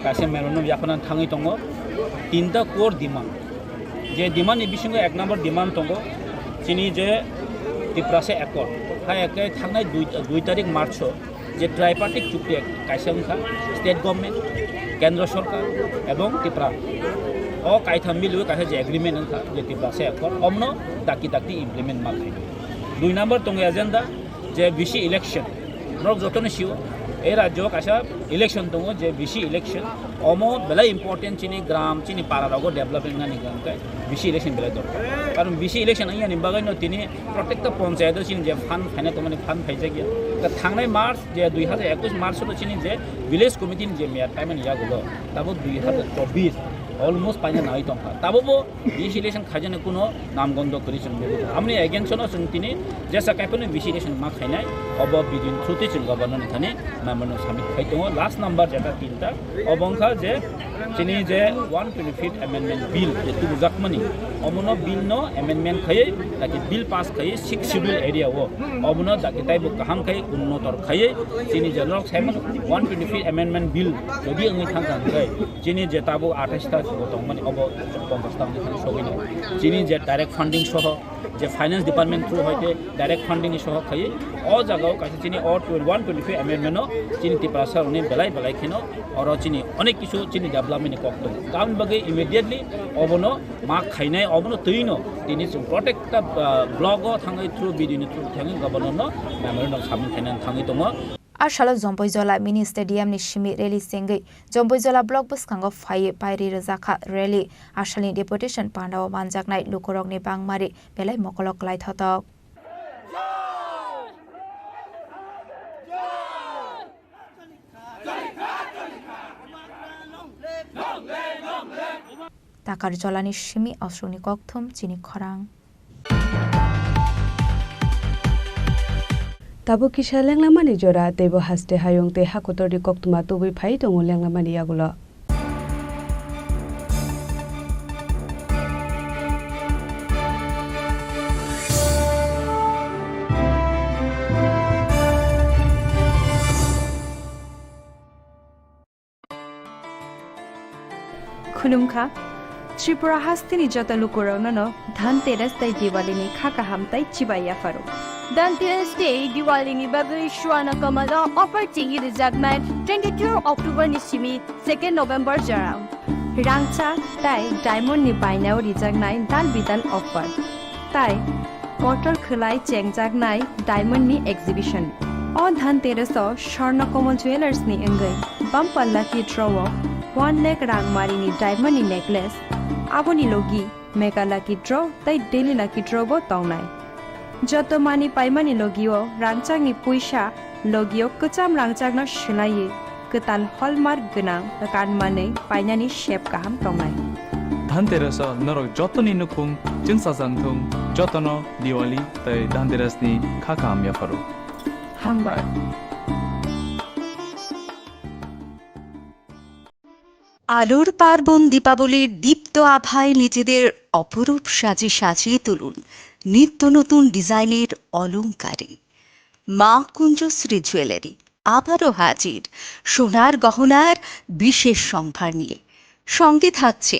kaisa memorandum yapharna thangwi tongo. Tinta core demand. Je demand ni bisingo ek number demand tongo. Chini je Tiprasa Accord. Hai ekle thangnai dui, dui tarik March o je tripartite chukti kaisa wngkha state government, kendra sorkar ebong Tipra O kaitham mili o kaisa je agreement wngkha, je Tiprasa Accord, omno dakti dakti implement ma khainai. Dui number tongo agenda, je V C election. Norok jotono sio, e rajyo kaisa election tongo, je V C election. Omo belai important chini gram, chini para rogo development nani gram kai V C election belai dorkar. Karon V C election wngya ni bagwi no tini protekta panchayat o chini je fund phaina tongmani fund phaijakya. Ta thangnai March, je dui hajar ekush March o chini je village committee ni je mayor paimani yagulo, tabo dui hajar chobbish, almost paina nai tongkha. Tabo bo V C election khaijani kuno namgondo kwrwi chwng nugwi tongo. Aboni against-o no chwng tini jesa kaiphano V C election ma khainai, obo bidin through twi chwng governor ni thani memorandum submit khai tongo. Last number jeta tinta, obo wngkha je chini je one twenty-fifth amendment bill je tubujakmani, omono bill no amendment khaiwi, naki bill pass khaiwi sixth schedule area o, obono daki taibo kaham khai unnotor khaiwi chini je norok saimano one twenty-fifth amendment bill jodi wngwi thangkha hwnkhe chini je tabuk athais ta bo tongmani obo ponchash ta wngwi thang sogwino. Chini je direct funding soho, je finance department through hoite direct funding ni soho khaiwi o jagao kaisa chini o one twenty-five amendment no chini Tiprasa rokni belai belai kheno oro chini onek kisu chini development ni kok tongo. Tamoni bagwi immediately obono ma khainai, obono twino tini chwng protekta, ah, block o thangwi through B D O ni through thangwi governor no memorandum submit khainani thangwi tongo. A salo Jompoijola mini stadium ni simi rally chengwi Jompoijola block bwskango phaiwi pairi rwjakha rally. A salni deputation pandao manjaknai lukurokni bangmari belai mokolo kwlaithotok. Takarjolani simi Asruni kokthum chini khorang. Tabuk kisa lenglamani jora, teibo haste hayung tei hakotorni koktwma tubui phai tongo lenglamani yagulo. Khulumkha, Tripura hasteni joto lukurokno no Dhanteras tei Diwali ni kha kaham tei chibai yapharo. Dhanteras tei Diwali ni bagwi Swarna Kamal o offer chengwi rwjaknai twenty-two October ni simi second November jorao. Rangchak tei diamond ni bainao rijaknai dal bidal offer. Tai kotor khwlai chengjaknai diamond ni exhibition. O Dhanteras o Swarna Kamal Jewellers ni wngwi bumper lucky draw o one lakh rangmari ni diamond ni necklace, aboni logi mega lucky draw tei daily lucky draw bo tongnai. Joto manwi paimani logi o rangchak ni puisa logi o kwcham rangchak no swlaiwi kwtal hallmark gwnang kanmanwi painani sep kaham tongnai. Dhanteras o norok jotoni nukhung chwngsajak thung, jotono Diwali tei Dhanteras ni kha kaham yapharo. Hambai. আলোর পার্বণ দীপাবলির দীপ্ত আভায় নিজেদের অপরূপ সাজে সাজিয়ে তুলুন নিত্য নতুন ডিজাইনের অলংকারে। মা কুঞ্জশ্রী জুয়েলারি আবারও হাজির সোনার গহনার বিশেষ সম্ভার নিয়ে। সঙ্গে থাকছে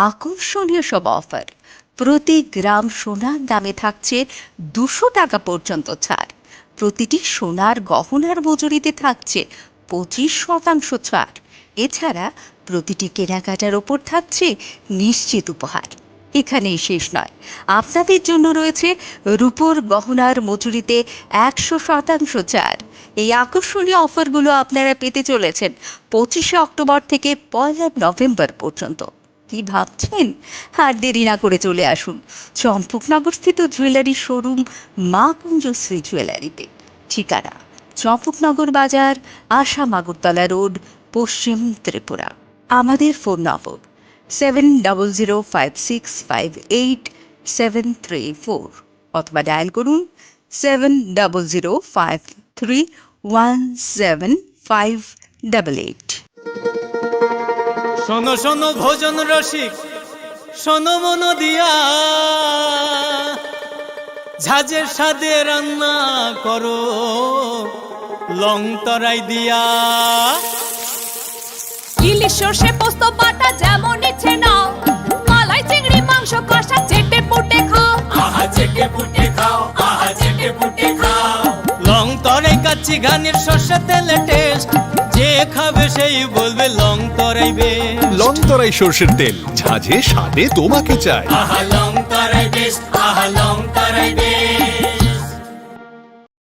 আকর্ষণীয় সব অফার। প্রতি গ্রাম সোনার দামে থাকছে দুশো টাকা পর্যন্ত ছাড়। প্রতিটি সোনার গহনার মজুরিতে থাকছে পঁচিশ শতাংশ ছাড়। এছাড়া প্রতিটি কেনাকাটার ওপর থাকছে নিশ্চিত উপহার। এখানেই শেষ নয়, আপনাদের জন্য রয়েছে রূপোর গহনার মজুরিতে একশো শতাংশ ছাড়। এই আকর্ষণীয় অফারগুলো আপনারা পেতে চলেছেন পঁচিশে অক্টোবর থেকে পয়লা নভেম্বর পর্যন্ত। কি ভাবছেন? আর দেরি না করে চলে আসুন চম্পকনগরস্থিত জুয়েলারি শোরুম মা কুঞ্জশ্রী জুয়েলারিতে। ঠিকানা: চম্পকনগর বাজার, আসাম আগরতলা রোড, পশ্চিম ত্রিপুরা। আমাদের ফোন নম্বর seven double zero five six five eight seven three four অথবা ডায়াল করুন seven double zero five three one seven five double eight. শোনো শোনো ভোজন রসিক, শোনো মন দিয়া, ঝাঁঝের স্বাদে রান্না করো লং তরাই দিয়া। ইলিশ সর্ষে পোস্ত বাটা যেমন ইচ্ছে নাও, মালাই চিংড়ি মাংস কষা চেটে পুটে খাও। আহা চেটে পুটে খাও, আহা চেটে পুটে খাও। লং তরাই কাচ্চি ঘানির সর্ষে তেলে টেস্ট, যে খাবে সেই বলবে লং তরাই বেশ। লং তরাই সর্ষের তেল, ঝাঁঝে স্বাদে তোমাকে চাই। Ahalong tarai best, ahalong tarai best.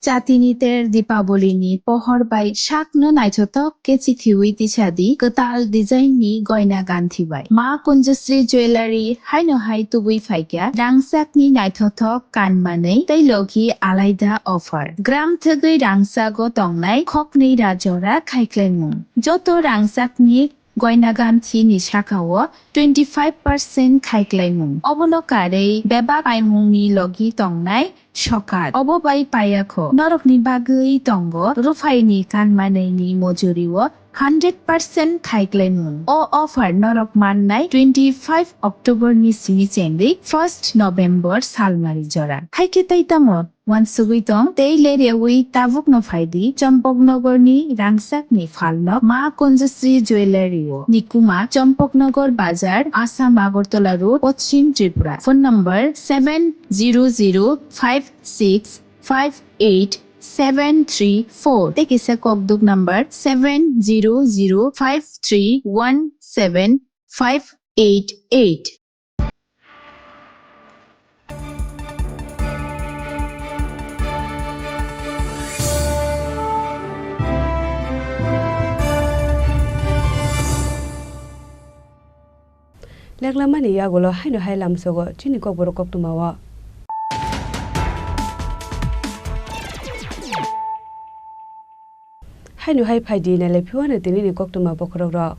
Chatini ter Dipaboli ni pohor bai sakno naithothok khe chithiwi tisadi kwtal design ni goina ganthi bai. Ma Kunjasri Jewellery haino hai tubui phaikha rangchakni naithothok kanmanwi tei logi alaida offer. Gram thwgwi rangchago tongnai khoknwi ra jora khaiklaimung. Joto rangchakni goina ganthi ni sakao twenty five percent khaiklaimung. Obono karwi bebak paimungni logi tongnai sokat. Obo bai payakho. Norokni bagwi tongo ruphaini kanmanwini mojurio hundred percent khaiklaimung. O offer norok mannai twenty five October ni simi chengwi first November salmari jora. Haikhe tei tamo? Wansugwi tong, tei lerwi tabukno phaidi, Champaknagar ni rangchakni phalnok Ma Kunjasri Jewellery o. Nikuma, Champaknagar Bazar, Assam Agartala Road, Poschim Tripura. Phone number seven zero zero five six five eight seven three four. Tei kisa kokduk number seven zero zero five three one seven five eight eight. Leklamani yagulo haino hai lamsogo chini kokborok koktwmao. Haino hai phaidi nailai phiwano tinini koktwma bokhorokrok.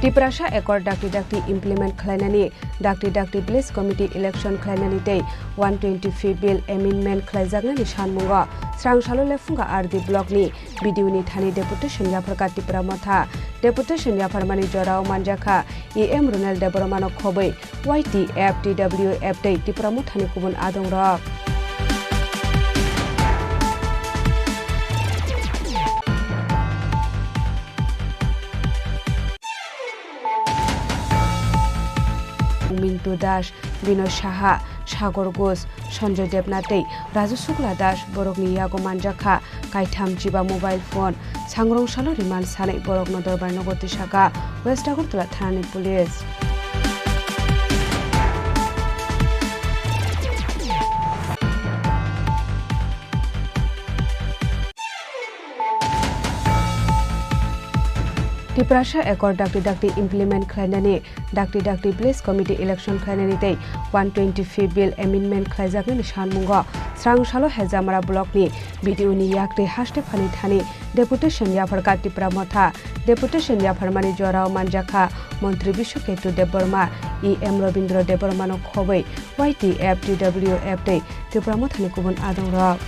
Tiprasa Accord dakti dakti implement khlainani, dakti dakti village committee election khlainani tei one twenty fifth bill amendment khlaijaknani sanmungo srang salo Lephunga R D block ni B D O ni thani deputation yapharkha Tipra Motha. Deputation yapharmani jorao manjakha E M Ronel Debbarmano khobwi Y T F, T W F tei Tipra Mothani kubun adongrok. Mintu Das, Binoy Saha, Sagor Ghosh, Sanjoy Debnath tei Raju Shukla Das borokni yago manjakha kaitham chiba mobile phone. Sangrong salo remand sanwi borokno Dorbar nogo tisakha West Agartala thanani police. Tiprasa Accord dakti dakti implement khlainani, dakti dakti village committee election khlainani tei one twenty fifth bill amendment khlaijaknani sanmungo srang salo Hejamara block ni B D O ni yaktwi haste phani thani deputation yapharkha Tipra Motha. Deputation yapharmani jorao manjakha Montri Biswaketu Debbarma, E M Robindra Debbarmano khobwi Y T F, T W F tei Tipra Mothani kubun adongrok.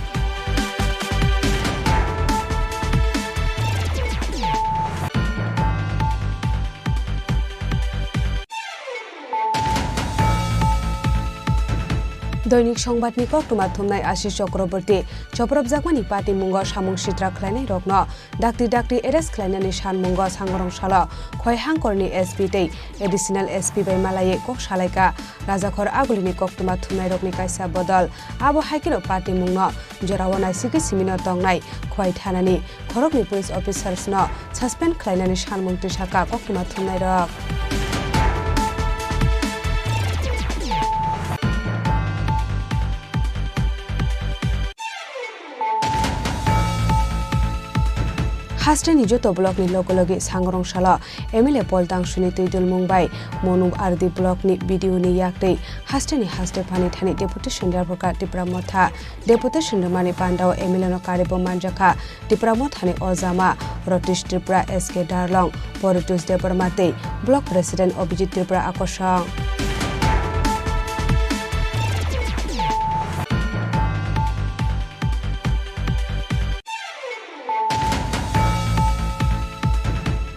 Doinik Songbatni koktwma thumnai Ashish Chakraborty chopropjakmani patimungo samung sitra khlainairokno dakti dakti arrest khlainani sanmungo Sangrong salo Khowai hangkorni S P tei Additional S P bai malaiwi kok salaikha. Rajakhor agulini koktwma thumnairokni kaisa bodol. Abo haikheno patimungno jorao naisigwi simino tongnai Khowai thanani khoroknwi police officers no suspend khlainani sanmung tisakha koktwma thumnairok. Hasteni joto block ni loge loge Sangrong salo M L A Paul Tangsuni twi dulmung bai Monu R D block ni B D O ni yaktwi hasteni haste phani thani deputation yapharkha Tipra Motha. Deputation rwmani pandao M L A no karwi bo manjakha Tipra Mothani ojama Rotish Tripura, S K Darlong, Poritos Debbarma tei Block President Abhijit Tripura akosong.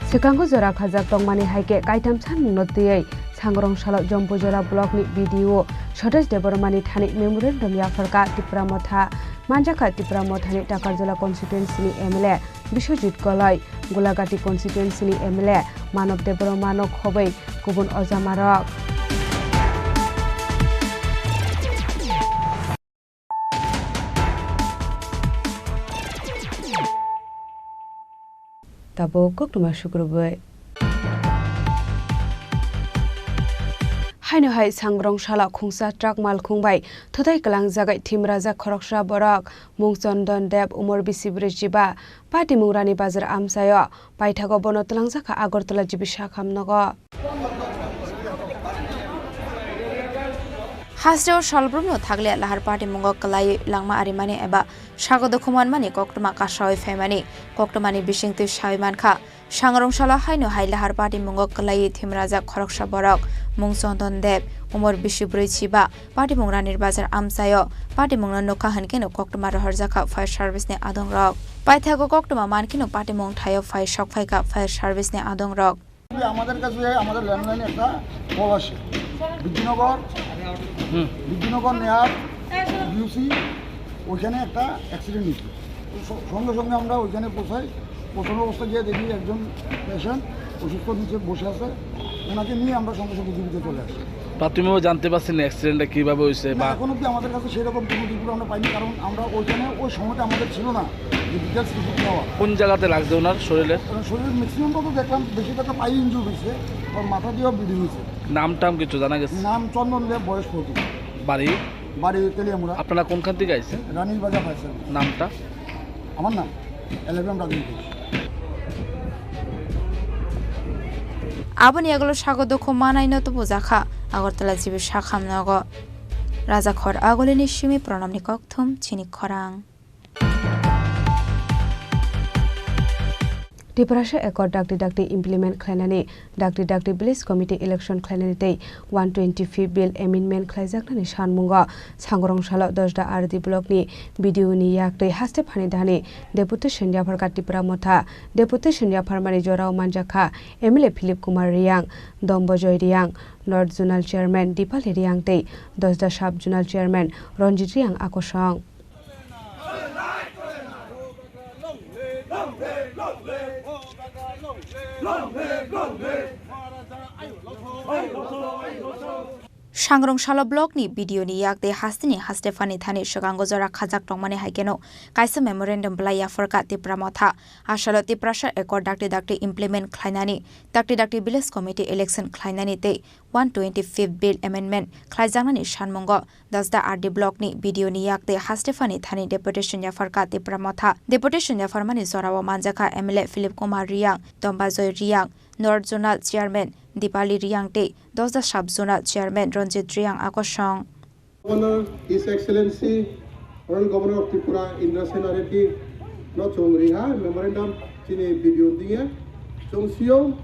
Swkango jora khajak tongmani hai khe kaitham sanmungno twiwi Sangrong salo Jompujora block ni B D O Sotesh Debbarmani thani memorandum yapharkha Tipra Motha. Manjakha Tipra Mothani Takarjala constituency ni M L A Biswajit Goloi, Golagati constituency ni M L A Manob Debbarmano khobwi kubun ojamarok. Tabuk koktwma sukrubwi. Haino hai sangrong salo khungsa truck malkhung bai thutai kwlangjagwi thimrajak khoroksa borok mung Chondon Deb, umor bisi brwi chiba, Patimung Rani Bazar amchaio. Paithago bono twlangjakha Agartala G B sakham nogo. Hasteo salbrumno thakle lahar patimungo kwlaiwi langma arimani eba sago dukhu manmani koktwma kasawi phaimani koktwmani bisingtwi sawi mankha. Sangrong salo haino hai lahar patimungo kwlaiwi thimrajak khoroksa borok mung Chondon Deb, umor bisi brwi chiba, Patimung Ranir Bazar amchaio. Patimungno nukha hwnkhe no koktwma rohorjakha fire service ni adongrok. Paithago koktwma mankhe no patimung thaio phai sokphaikha fire service ni adongrok. আমাদের কাছে আমাদের ল্যান্ডলাইনে একটা কল আসে, বিদ্যুনগর, হুম। বিদ্যুনগর নেহার বিউসি, ওইখানে একটা অ্যাক্সিডেন্ট হয়েছে। তো স-, সঙ্গে সঙ্গে আমরা ওইখানে পৌঁছাই, পৌঁছানোর অবস্থা গিয়ে দেখি একজন পেশেন্ট অসুস্থ নিচে বসে আছে, ওনাকে নিয়ে আমরা সঙ্গে সঙ্গে জীবিত চলে আসি। প্রাথমিকভাবে জানতে পারছেন অ্যাক্সিডেন্টটা কিভাবে হয়েছে না, বা এখন অবধি আমাদের কাছে সেরকম কোনো রিপোর্ট আমরা পাইনি, কারণ আমরা ওইখানে ওই সময়টা আমাদের ছিল না যে ডিটেলস রিপোর্ট নেওয়া। কোন জায়গাতে লাগছে ওনার শরীরে? কারণ শরীরের ম্যাক্সিমামটা তো দেখলাম, বেশিরভাগটা পায়ে ইনজুর হয়েছে, ওর মাথা দিয়েও ব্লিডিং হয়েছে। নাম টাম কিছু জানা গেছে? নাম চন্দন দেব, বয়স ফর্টি। বাড়ি? বাড়ি তেলিয়ামুড়া। আপনারা কোনখান থেকে আইছেন? রানীর বাজার ফায়ার সার্ভিস। নামটা? আমার নাম এল এফ এম রাজনীতি। Aboni yagulo sago dukhu manaino tubujakha Agartala G B sakham nogo. Rajakhor Agulini simi Pranamni kokthum chini khorang. Tiprasa Accord dakti dakti implement khlainani, dakti dakti village committee election khlainani tei one twenty fifth bill amendment khlaijaknani sanmungo Sangrong salo Dosda R D block ni B D O ni yak tei haste phani dhani deputation yapharkha Tipra Motha. Deputation yapharmani jorao manjakha M L A Philip Kumar Riyang, Dombojoy Riyang, North Zonal Chairman Dipali Riyang tei Dosda Sub Zonal Chairman Ranjit Riyang akosong. Sangrong salo block ni B D O ni yak tei hasteni haste phani thani swkango jora khajak tongmani hai kheno kaisa memorandum belai yapharkha Tipra Motha. Asalo Tiprasa Accord dakti dakti implement khlainani, dakti dakti village committee election khlainani tei one twenty fifth bill amendment khlaijaknani sanmungo Dosda R D block ni B D O ni yak tei haste phani thani deputation yapharkha Tipra Motha. Deputation yapharmani jorao manjakha M L A Philip Kumar Riyang, Dombajoy Riyang, North Zonal Chairman Dipali Riyang tei Dosda Sub Zonal Chairman Ranjit Riyang akosong. Governor, His Excellency, Honorable Governor of Tripura, Indra Sena Reddy no chwng riha memorandum chini B D O diye. Chwng sio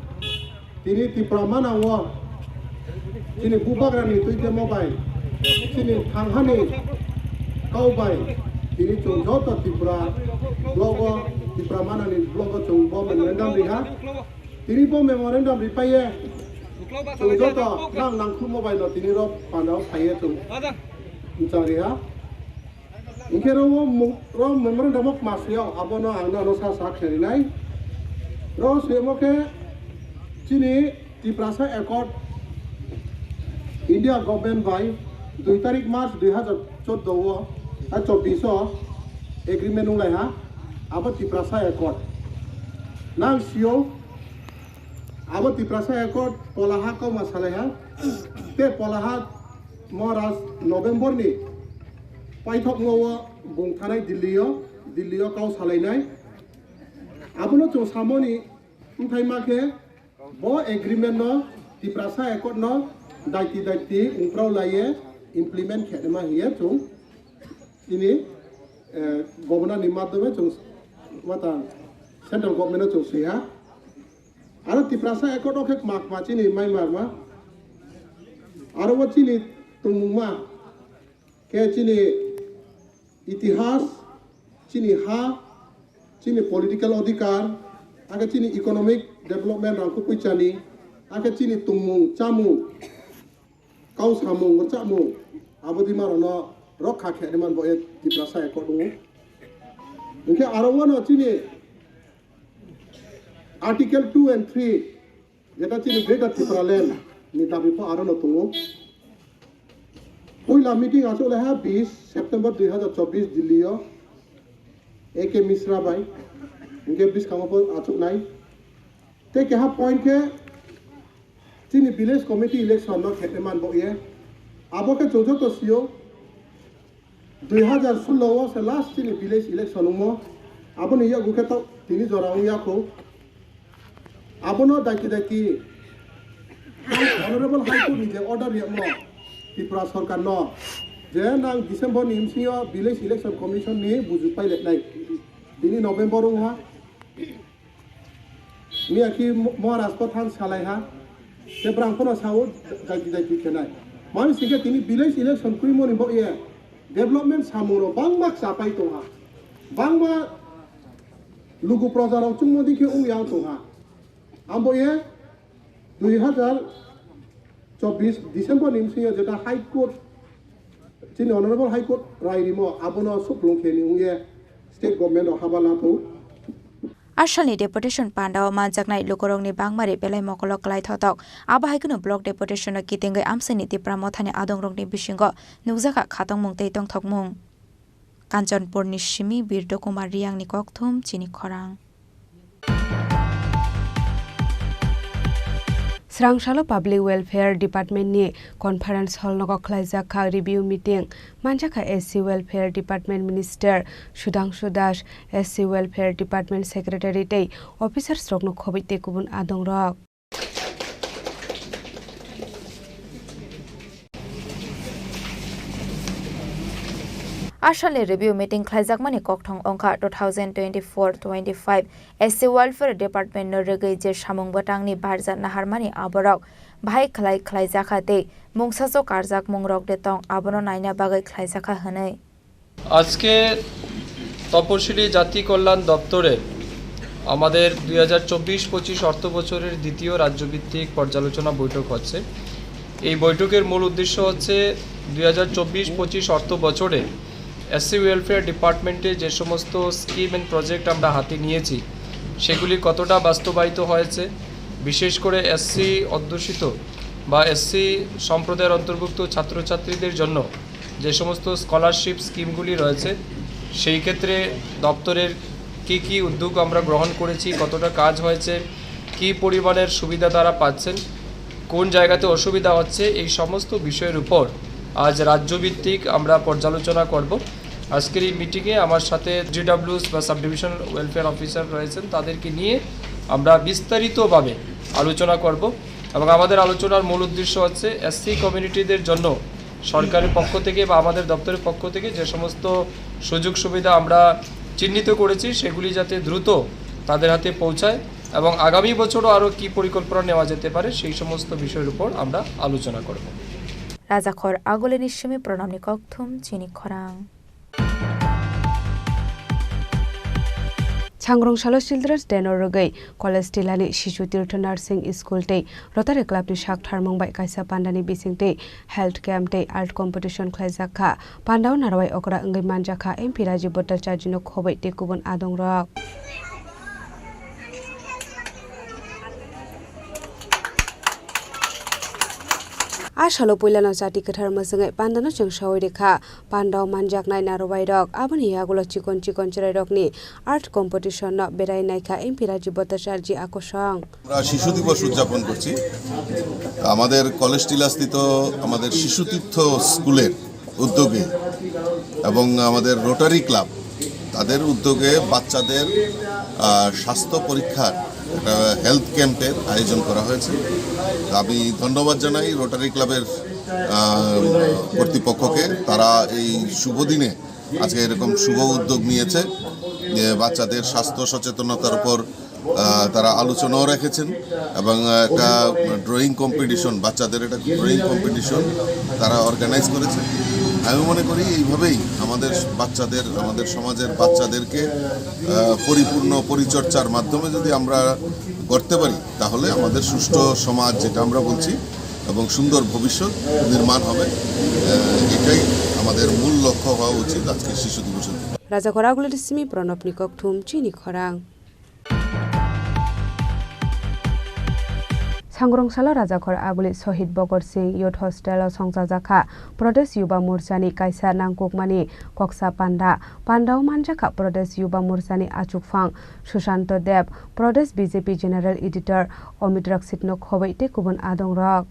tini Tipra Mana o chini bubagrani tuitemo bai, chini thanghani kau bai, tini chwng joto Tripura block o, Tipra Mana ni block o chwng bo memorandum riha. Tini bo memorandum ripaiye, chwng joto nang nangkhukma bai no tini rok pandao saiye chwng mwchang riha. Hinkhe ro mo-, ro memorandum o masio abono ang nono sa sa kherinai. Ro semo khe chini Tiprasa Accord India government bai dui tarik March dui hazar chordo o, ah, chobbish o agreement wnglai ha, abo Tiprasa Accord. Nang sio, abo Tiprasa Accord polaha kokma salai ha, te polaha Maharaj November ni paithokma o bung thanai Delhi o, Delhi o kau salainai. Abono chwng samoni wngthai ma khe, bo agreement no Tiprasa Accord no daiti daiti wngprao laiye implement khe ma hiye chwng chini, eh, governor ni madhyome chwng wata central government no chwng swiha. Aro Tiprasa Accord o khe kma kma chini mai marma. Aro bo chini tongmungma khe chini itihas, chini ha, chini political odhikar, akhe chini economic development rangkhu puichani, akhe chini tongmung chamung, kau samung, rwchapmung, abo dima rokno rokha khe man bo e Tiprasa Accord tongo. Hinkhe aro wano chini Article two and three, jeta chini Greater Tipraland ni dabi pho aro no tongo. Puila meeting achuk lai ha bis September dui hazar chobbish Delhi o A K Mishra bai, hinkhe bwskango pho achuk nai. Tei keha point khe chini village committee election no khe man bo ye. Abo khe chwng joto sio dui hazar sullo o se last chini village election wngmo. Aboni yago khe to tini jora wng yakho. Abono daiki daiki Honorable High Court ni je order riyamo Tripura Sarkar no je nang December ni bisingo Village Election Commission ni buju paileknai. Tini November wngha. Miyakhe mo-, Maharaj Pathang salaiha. Te brang phano sao daiki daiki khenai. Mani singkhe tini village election kwrwimoni bo ye development samung rok bangma chapai tongha. Bangma lugu proja rok chungmo dikhe wng yang tongha. Ambo ye dui hazar chobbish December ni bisingo jeta High Court, chini Honorable High Court rai rimo abono suplung khe ni wng ye state government rok haba lato. Asalni deputation pandao manjaknai lukurokni bangmari belai mokolo kwlai thotok. Abo hai kheno block deputation-o kitingwi amchaini Tipra Mothani adongrokni bisingo nukjakha khatongmung tei tongthokmung. Kanchanpurni simi Birdo Kumar Riyangni kokthum chini khorang. Srangsalo Public Welfare Department ni conference hall nogo khlaijak kha review meeting. Manjakha S C Welfare Department Minister Sudhangshu Das, S C Welfare Department Secretary tei officers rokno khobwi tei kubun adongrok. Asalni review meeting khlaijakmani kokthong wngkha two thousand twenty-four twenty-five S C Welfare Department no rwgwi je samung bwtangni barja naharmani aborok bahai khlai khlaijakha tei mungsa so karjakmungrok de tong abono naina bagwi khlaijakha hwnwi. আজকে তপশিলি জাতি কল্যাণ দপ্তরে আমাদের দুই হাজার চব্বিশ পঁচিশ অর্থ বছরের দ্বিতীয় রাজ্যভিত্তিক পর্যালোচনা বৈঠক হচ্ছে। এই বৈঠকের মূল উদ্দেশ্য হচ্ছে দুই হাজার চব্বিশ পঁচিশ অর্থ বছরে এসসি ওয়েলফেয়ার ডিপার্টমেন্টে যে সমস্ত স্কিম অ্যান্ড প্রজেক্ট আমরা হাতে নিয়েছি, সেগুলি কতটা বাস্তবায়িত হয়েছে, বিশেষ করে এসসি অধ্যুষিত বা এসসি সম্প্রদায়ের অন্তর্ভুক্ত ছাত্রছাত্রীদের জন্য যে সমস্ত স্কলারশিপ স্কিমগুলি রয়েছে, সেই ক্ষেত্রে দপ্তরের কী কী উদ্যোগ আমরা গ্রহণ করেছি, কতটা কাজ হয়েছে, কী পরিমাণের সুবিধা তারা পাচ্ছেন, কোন জায়গাতে অসুবিধা হচ্ছে, এই সমস্ত বিষয়ের উপর আজ রাজ্যভিত্তিক আমরা পর্যালোচনা করব। আজকের এই মিটিংয়ে আমার সাথে জিডাব্লিউএস বা সাব ডিভিশনাল ওয়েলফেয়ার অফিসার রয়েছেন, তাদেরকে নিয়ে আমরা বিস্তারিতভাবে আলোচনা করব। এবং আমাদের আলোচনার মূল উদ্দেশ্য হচ্ছে এসসি কমিউনিটিদের জন্য সরকারের পক্ষ থেকে বা আমাদের দপ্তরের পক্ষ থেকে যে সমস্ত সুযোগ সুবিধা আমরা চিহ্নিত করেছি, সেগুলি যাতে দ্রুত তাদের হাতে পৌঁছায় এবং আগামী বছরও আরও কী পরিকল্পনা নেওয়া যেতে পারে, সেই সমস্ত বিষয়ের উপর আমরা আলোচনা করব। Rajakhor Agulini simi Pranamni kokthum chini khorang. Changrong salo Children's Day no rwgwi College Tilani Shishu Tirtho Nursing School tei Rotary Club ni sak tharmung bai kaisa pandani bisingtwi health camp tei art competition khlaijak kha. Pandao narwai okra wngwi manjak kha M P Rajiv Bhattacharjee no khobwi tei kubun adongrok. A salo puilano chati kwthar mwchwngwi pandano chwng saui rikha. Pandao manjaknai narwai rok, aboni yagulo chikon chikon chwrai rokni art competition no berai naikha M P Rajiv Bhattacharjee akosong. আমরা শিশু দিবস উদযাপন করছি। আমাদের কলেজ টিলাস্থিত আমাদের শিশু তীর্থ স্কুলের উদ্যোগে এবং আমাদের রোটারি ক্লাব তাদের উদ্যোগে বাচ্চাদের, আহ, স্বাস্থ্য পরীক্ষার একটা হেলথ ক্যাম্পের আয়োজন করা হয়েছে। তো আমি ধন্যবাদ জানাই রোটারি ক্লাবের, আহ, কর্তৃপক্ষকে, তারা এই শুভ দিনে আজকে এরকম শুভ উদ্যোগ নিয়েছে যে বাচ্চাদের স্বাস্থ্য সচেতনতার উপর, আহ, তারা আলোচনাও রেখেছেন এবং একটা ড্রয়িং কম্পিটিশন, বাচ্চাদের একটা ড্রয়িং কম্পিটিশন তারা অর্গানাইজ করেছে। আমি মনে করি এইভাবেই আমাদের বাচ্চাদের, আমাদের সমাজের বাচ্চাদেরকে, আহ, পরিপূর্ণ পরিচর্যার মাধ্যমে যদি আমরা করতে পারি, তাহলে আমাদের সুষ্ঠু সমাজ যেটা আমরা বলছি এবং সুন্দর ভবিষ্যৎ নির্মাণ হবে। আহ, এটাই আমাদের মূল লক্ষ্য হওয়া উচিত আজকে শিশু দিবসের দিন। Rajakhor Agulini simi Pranabni kokthum chini khorang. Sangrong salo Rajakhor Aguli Shohid Bhagat Singh Youth Hostel o songchajakha Pradesh Yuba Morcha ni kaisa nangkukmani koksa panda. Panda o manjakha Pradesh Yuba Morcha ni achukphang Sushanto Deb, Pradesh B J P General Editor Amit Rakshit no khoboi tei kubun adongrok.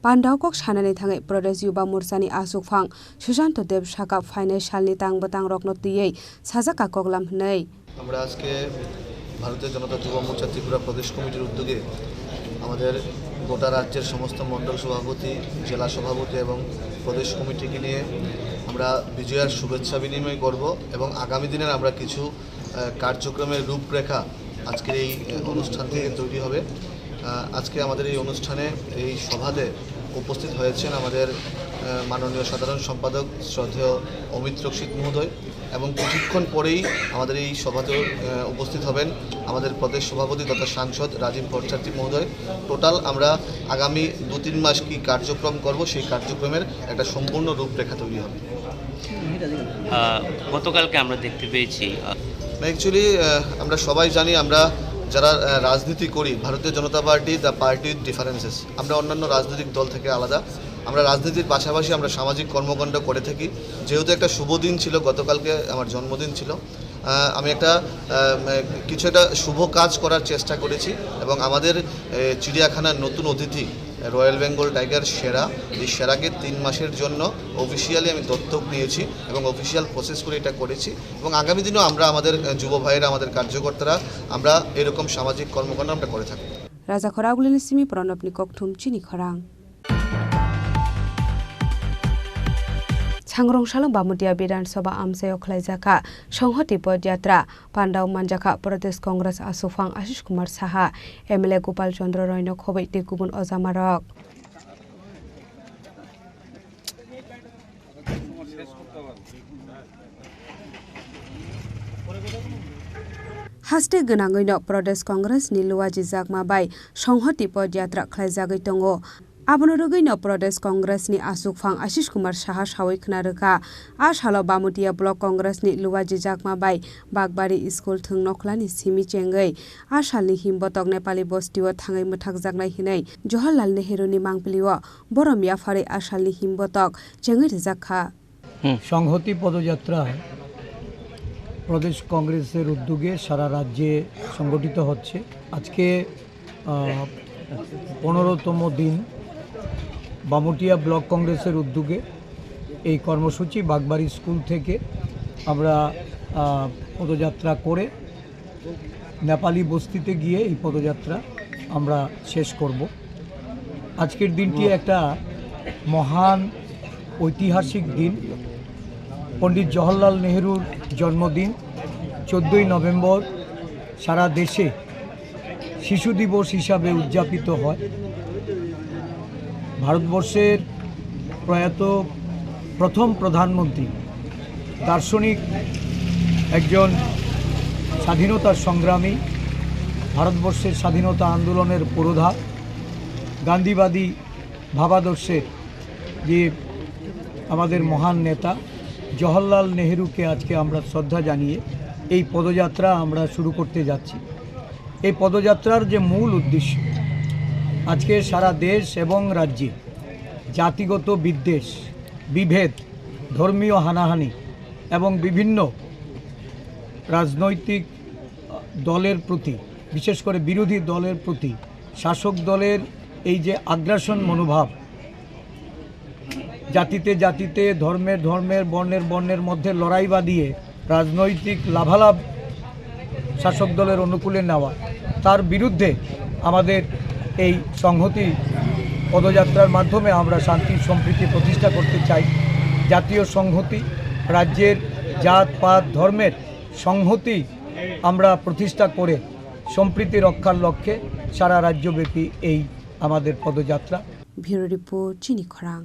Panda o kok sanani thangwi Pradesh Yuba Morcha ni achukphang Sushanto Deb sakha phainai salni tang bwtang rokno twiwi sajak kok lam hwnwi. আমরা আজকে ভারতীয় জনতা যুব মোর্চা ত্রিপুরা প্রদেশ কমিটির উদ্যোগে আমাদের গোটা রাজ্যের সমস্ত মণ্ডল সভাপতি, জেলা সভাপতি এবং প্রদেশ কমিটিকে নিয়ে আমরা বিজয়ার শুভেচ্ছা বিনিময় করব এবং আগামী দিনের আমরা কিছু, আহ, কার্যক্রমের রূপরেখা আজকের এই, আহ, অনুষ্ঠান থেকে তৈরি হবে। আহ, আজকে আমাদের এই অনুষ্ঠানে, এই সভাতে উপস্থিত হয়েছেন আমাদের, আহ, মাননীয় সাধারণ সম্পাদক শ্রদ্ধেয় অমিত রক্ষিত মহোদয় এবং কিছুক্ষণ পরেই আমাদের এই সভাতে, আহ, উপস্থিত হবেন আমাদের প্রদেশ সভাপতি তথা সাংসদ রাজীব ভট্টাচার্য মহোদয়। টোটাল আমরা আগামী দু তিন মাস কি কার্যক্রম করব, সেই কার্যক্রমের একটা সম্পূর্ণ রূপরেখা তৈরি হবে। আহ, গতকালকে আমরা দেখতে পেয়েছি, আহ, না, actually, আহ, আমরা সবাই জানি, আমরা যারা, আহ, রাজনীতি করি, ভারতীয় জনতা পার্টি, the party differences, আমরা অন্যান্য রাজনৈতিক দল থেকে আলাদা। আমরা রাজনীতির পাশাপাশি আমরা সামাজিক কর্মকাণ্ড করে থাকি। যেহেতু একটা শুভ দিন ছিল, গতকালকে আমার জন্মদিন ছিল, আহ, আমি একটা, আহ, কিছু একটা শুভ কাজ করার চেষ্টা করেছি এবং আমাদের, এ, চিড়িয়াখানার নতুন অতিথি রয়্যাল বেঙ্গল টাইগার সেরা, এই সেরাকে তিন মাসের জন্য অফিসিয়ালি আমি দত্তক নিয়েছি এবং অফিসিয়াল প্রসেস করে এটা করেছি এবং আগামী দিনেও আমরা আমাদের, আহ, যুব ভাইয়েরা, আমাদের কার্যকর্তারা আমরা এরকম সামাজিক কর্মকাণ্ড আমরা করে থাকব। Rajakhor Agulini simi Pranabni kokthum chini khorang. Sangrong salo Bamutia Bidhan Sabha amchaio khlaijakha Songhoti Podyatra. Pandao manjakha Pradesh Congress achukphang Ashish Kumar Saha, M L A Gopal Chandra Roy no khoboi tei kubun ojamarok. Haste gwnangwi no Pradesh Congress ni luajijakma bai Songhoti Podyatra khlaijagwi tongo. Abono rwgwi no Pradesh Congress ni achukphang Ashish Kumar Saha sawi khna rwkha. A salo Bamutia Block Congress ni luajijakma bai Bakbari School thwng nokhlani simi chengwi a salni himbotok Nepali bostio thangwi mwthakjaknai hwnwi Jawaharlal Nehru ni mangpilio borom yapharwi a salni himbotok chengwi rwjak kha. সংহতি পদযাত্রা প্রদেশ কংগ্রেসের উদ্যোগে সারা রাজ্যে সংগঠিত হচ্ছে। আজকে, আহ, পনেরোতম দিন বামুটিয়া ব্লক কংগ্রেসের উদ্যোগে এই কর্মসূচি বাগবাড়ি স্কুল থেকে আমরা, আহ, পদযাত্রা করে নেপালি বস্তিতে গিয়ে এই পদযাত্রা আমরা শেষ করব। আজকের দিনটি একটা মহান ঐতিহাসিক দিন। পণ্ডিত জওহরলাল নেহরুর জন্মদিন চোদ্দই নভেম্বর সারা দেশে শিশু দিবস হিসাবে উদযাপিত হয়। ভারতবর্ষের প্রয়াত প্রথম প্রধানমন্ত্রী, দার্শনিক, একজন স্বাধীনতা সংগ্রামী, ভারতবর্ষের স্বাধীনতা আন্দোলনের পুরোধা, গান্ধীবাদী ভাবাদর্শের যে আমাদের মহান নেতা জওহরলাল নেহরুকে আজকে আমরা শ্রদ্ধা জানিয়ে এই পদযাত্রা আমরা শুরু করতে যাচ্ছি। এই পদযাত্রার যে মূল উদ্দেশ্য, আজকে সারা দেশ এবং রাজ্যে জাতিগত বিদ্বেষ, বিভেদ, ধর্মীয় হানাহানি এবং বিভিন্ন রাজনৈতিক দলের প্রতি, বিশেষ করে বিরোধী দলের প্রতি শাসক দলের এই যে আগ্রাসন মনোভাব, জাতিতে জাতিতে, ধর্মের ধর্মের, বর্ণের বর্ণের মধ্যে লড়াই বাঁধিয়ে রাজনৈতিক লাভালাভ শাসক দলের অনুকূলে নেওয়া, তার বিরুদ্ধে আমাদের এই সংহতি পদযাত্রার মাধ্যমে আমরা শান্তি সম্প্রীতি প্রতিষ্ঠা করতে চাই। জাতীয় সংহতি, রাজ্যের জাত পাত ধর্মের সংহতি আমরা প্রতিষ্ঠা করে সম্প্রীতি রক্ষার লক্ষ্যে সারা রাজ্যব্যাপী এই আমাদের পদযাত্রা। Bureau Report, Chini Khorang.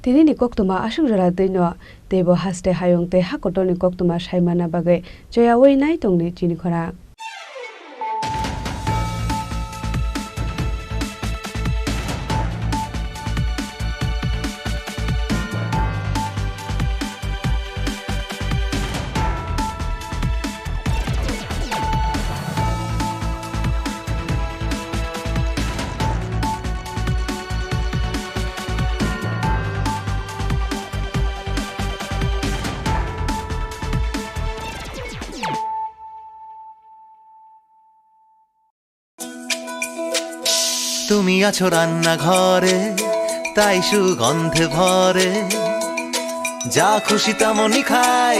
Tini ni koktwma aswk jora twi no, teibo haste hayung tei hakotor ni koktwma sai manna bagwi choyawi nai tongdi chini khorang. তুমি আছো রান্নাঘরে, তাই সুগন্ধে ভরে। যা খুশি তেমনই খাই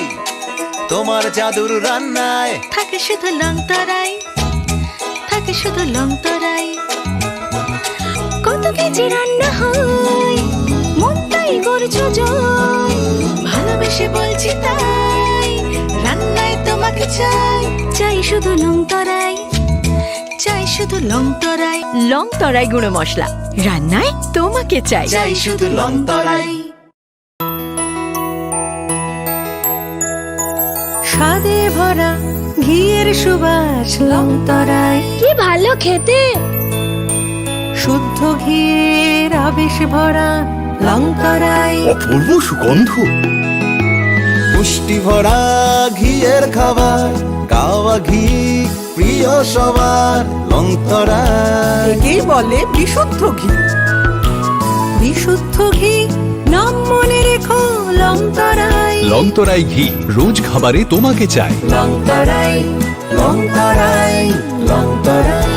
তোমার জাদুর রান্নায়। থাকে শুধু লংতরাই, থাকে শুধু লংতরাই। কত কেজি রান্না হয়, মনটাই করছো জয়। ভালোবেসে বলছি তাই, রান্নায় তোমাকে চাই। চাই শুধু লংতরাই, চাই শুধু লংতরাই। লংতরাই গুঁড়ো মশলা, রান্নায় তোমাকে চাই। চাই শুধু লংতরাই। স্বাদে ভরা ঘিয়ের সুবাস লংতরাই। কি ভালো খেতে! শুদ্ধ ঘিয়ের আবেশ ভরা লংতরাই। অপূর্ব সুগন্ধ। পুষ্টি ভরা ঘিয়ের খাবার, গাওয়া ঘি প্রিয় সবার, লংতরাই। একেই বলে বিশুদ্ধ ঘি। বিশুদ্ধ ঘি, নাম মনে রেখো, লংতরাই। লংতরাই ঘি, রোজ খাবারে তোমাকে চাই। লংতরাই, লংতরাই, লংতরাই।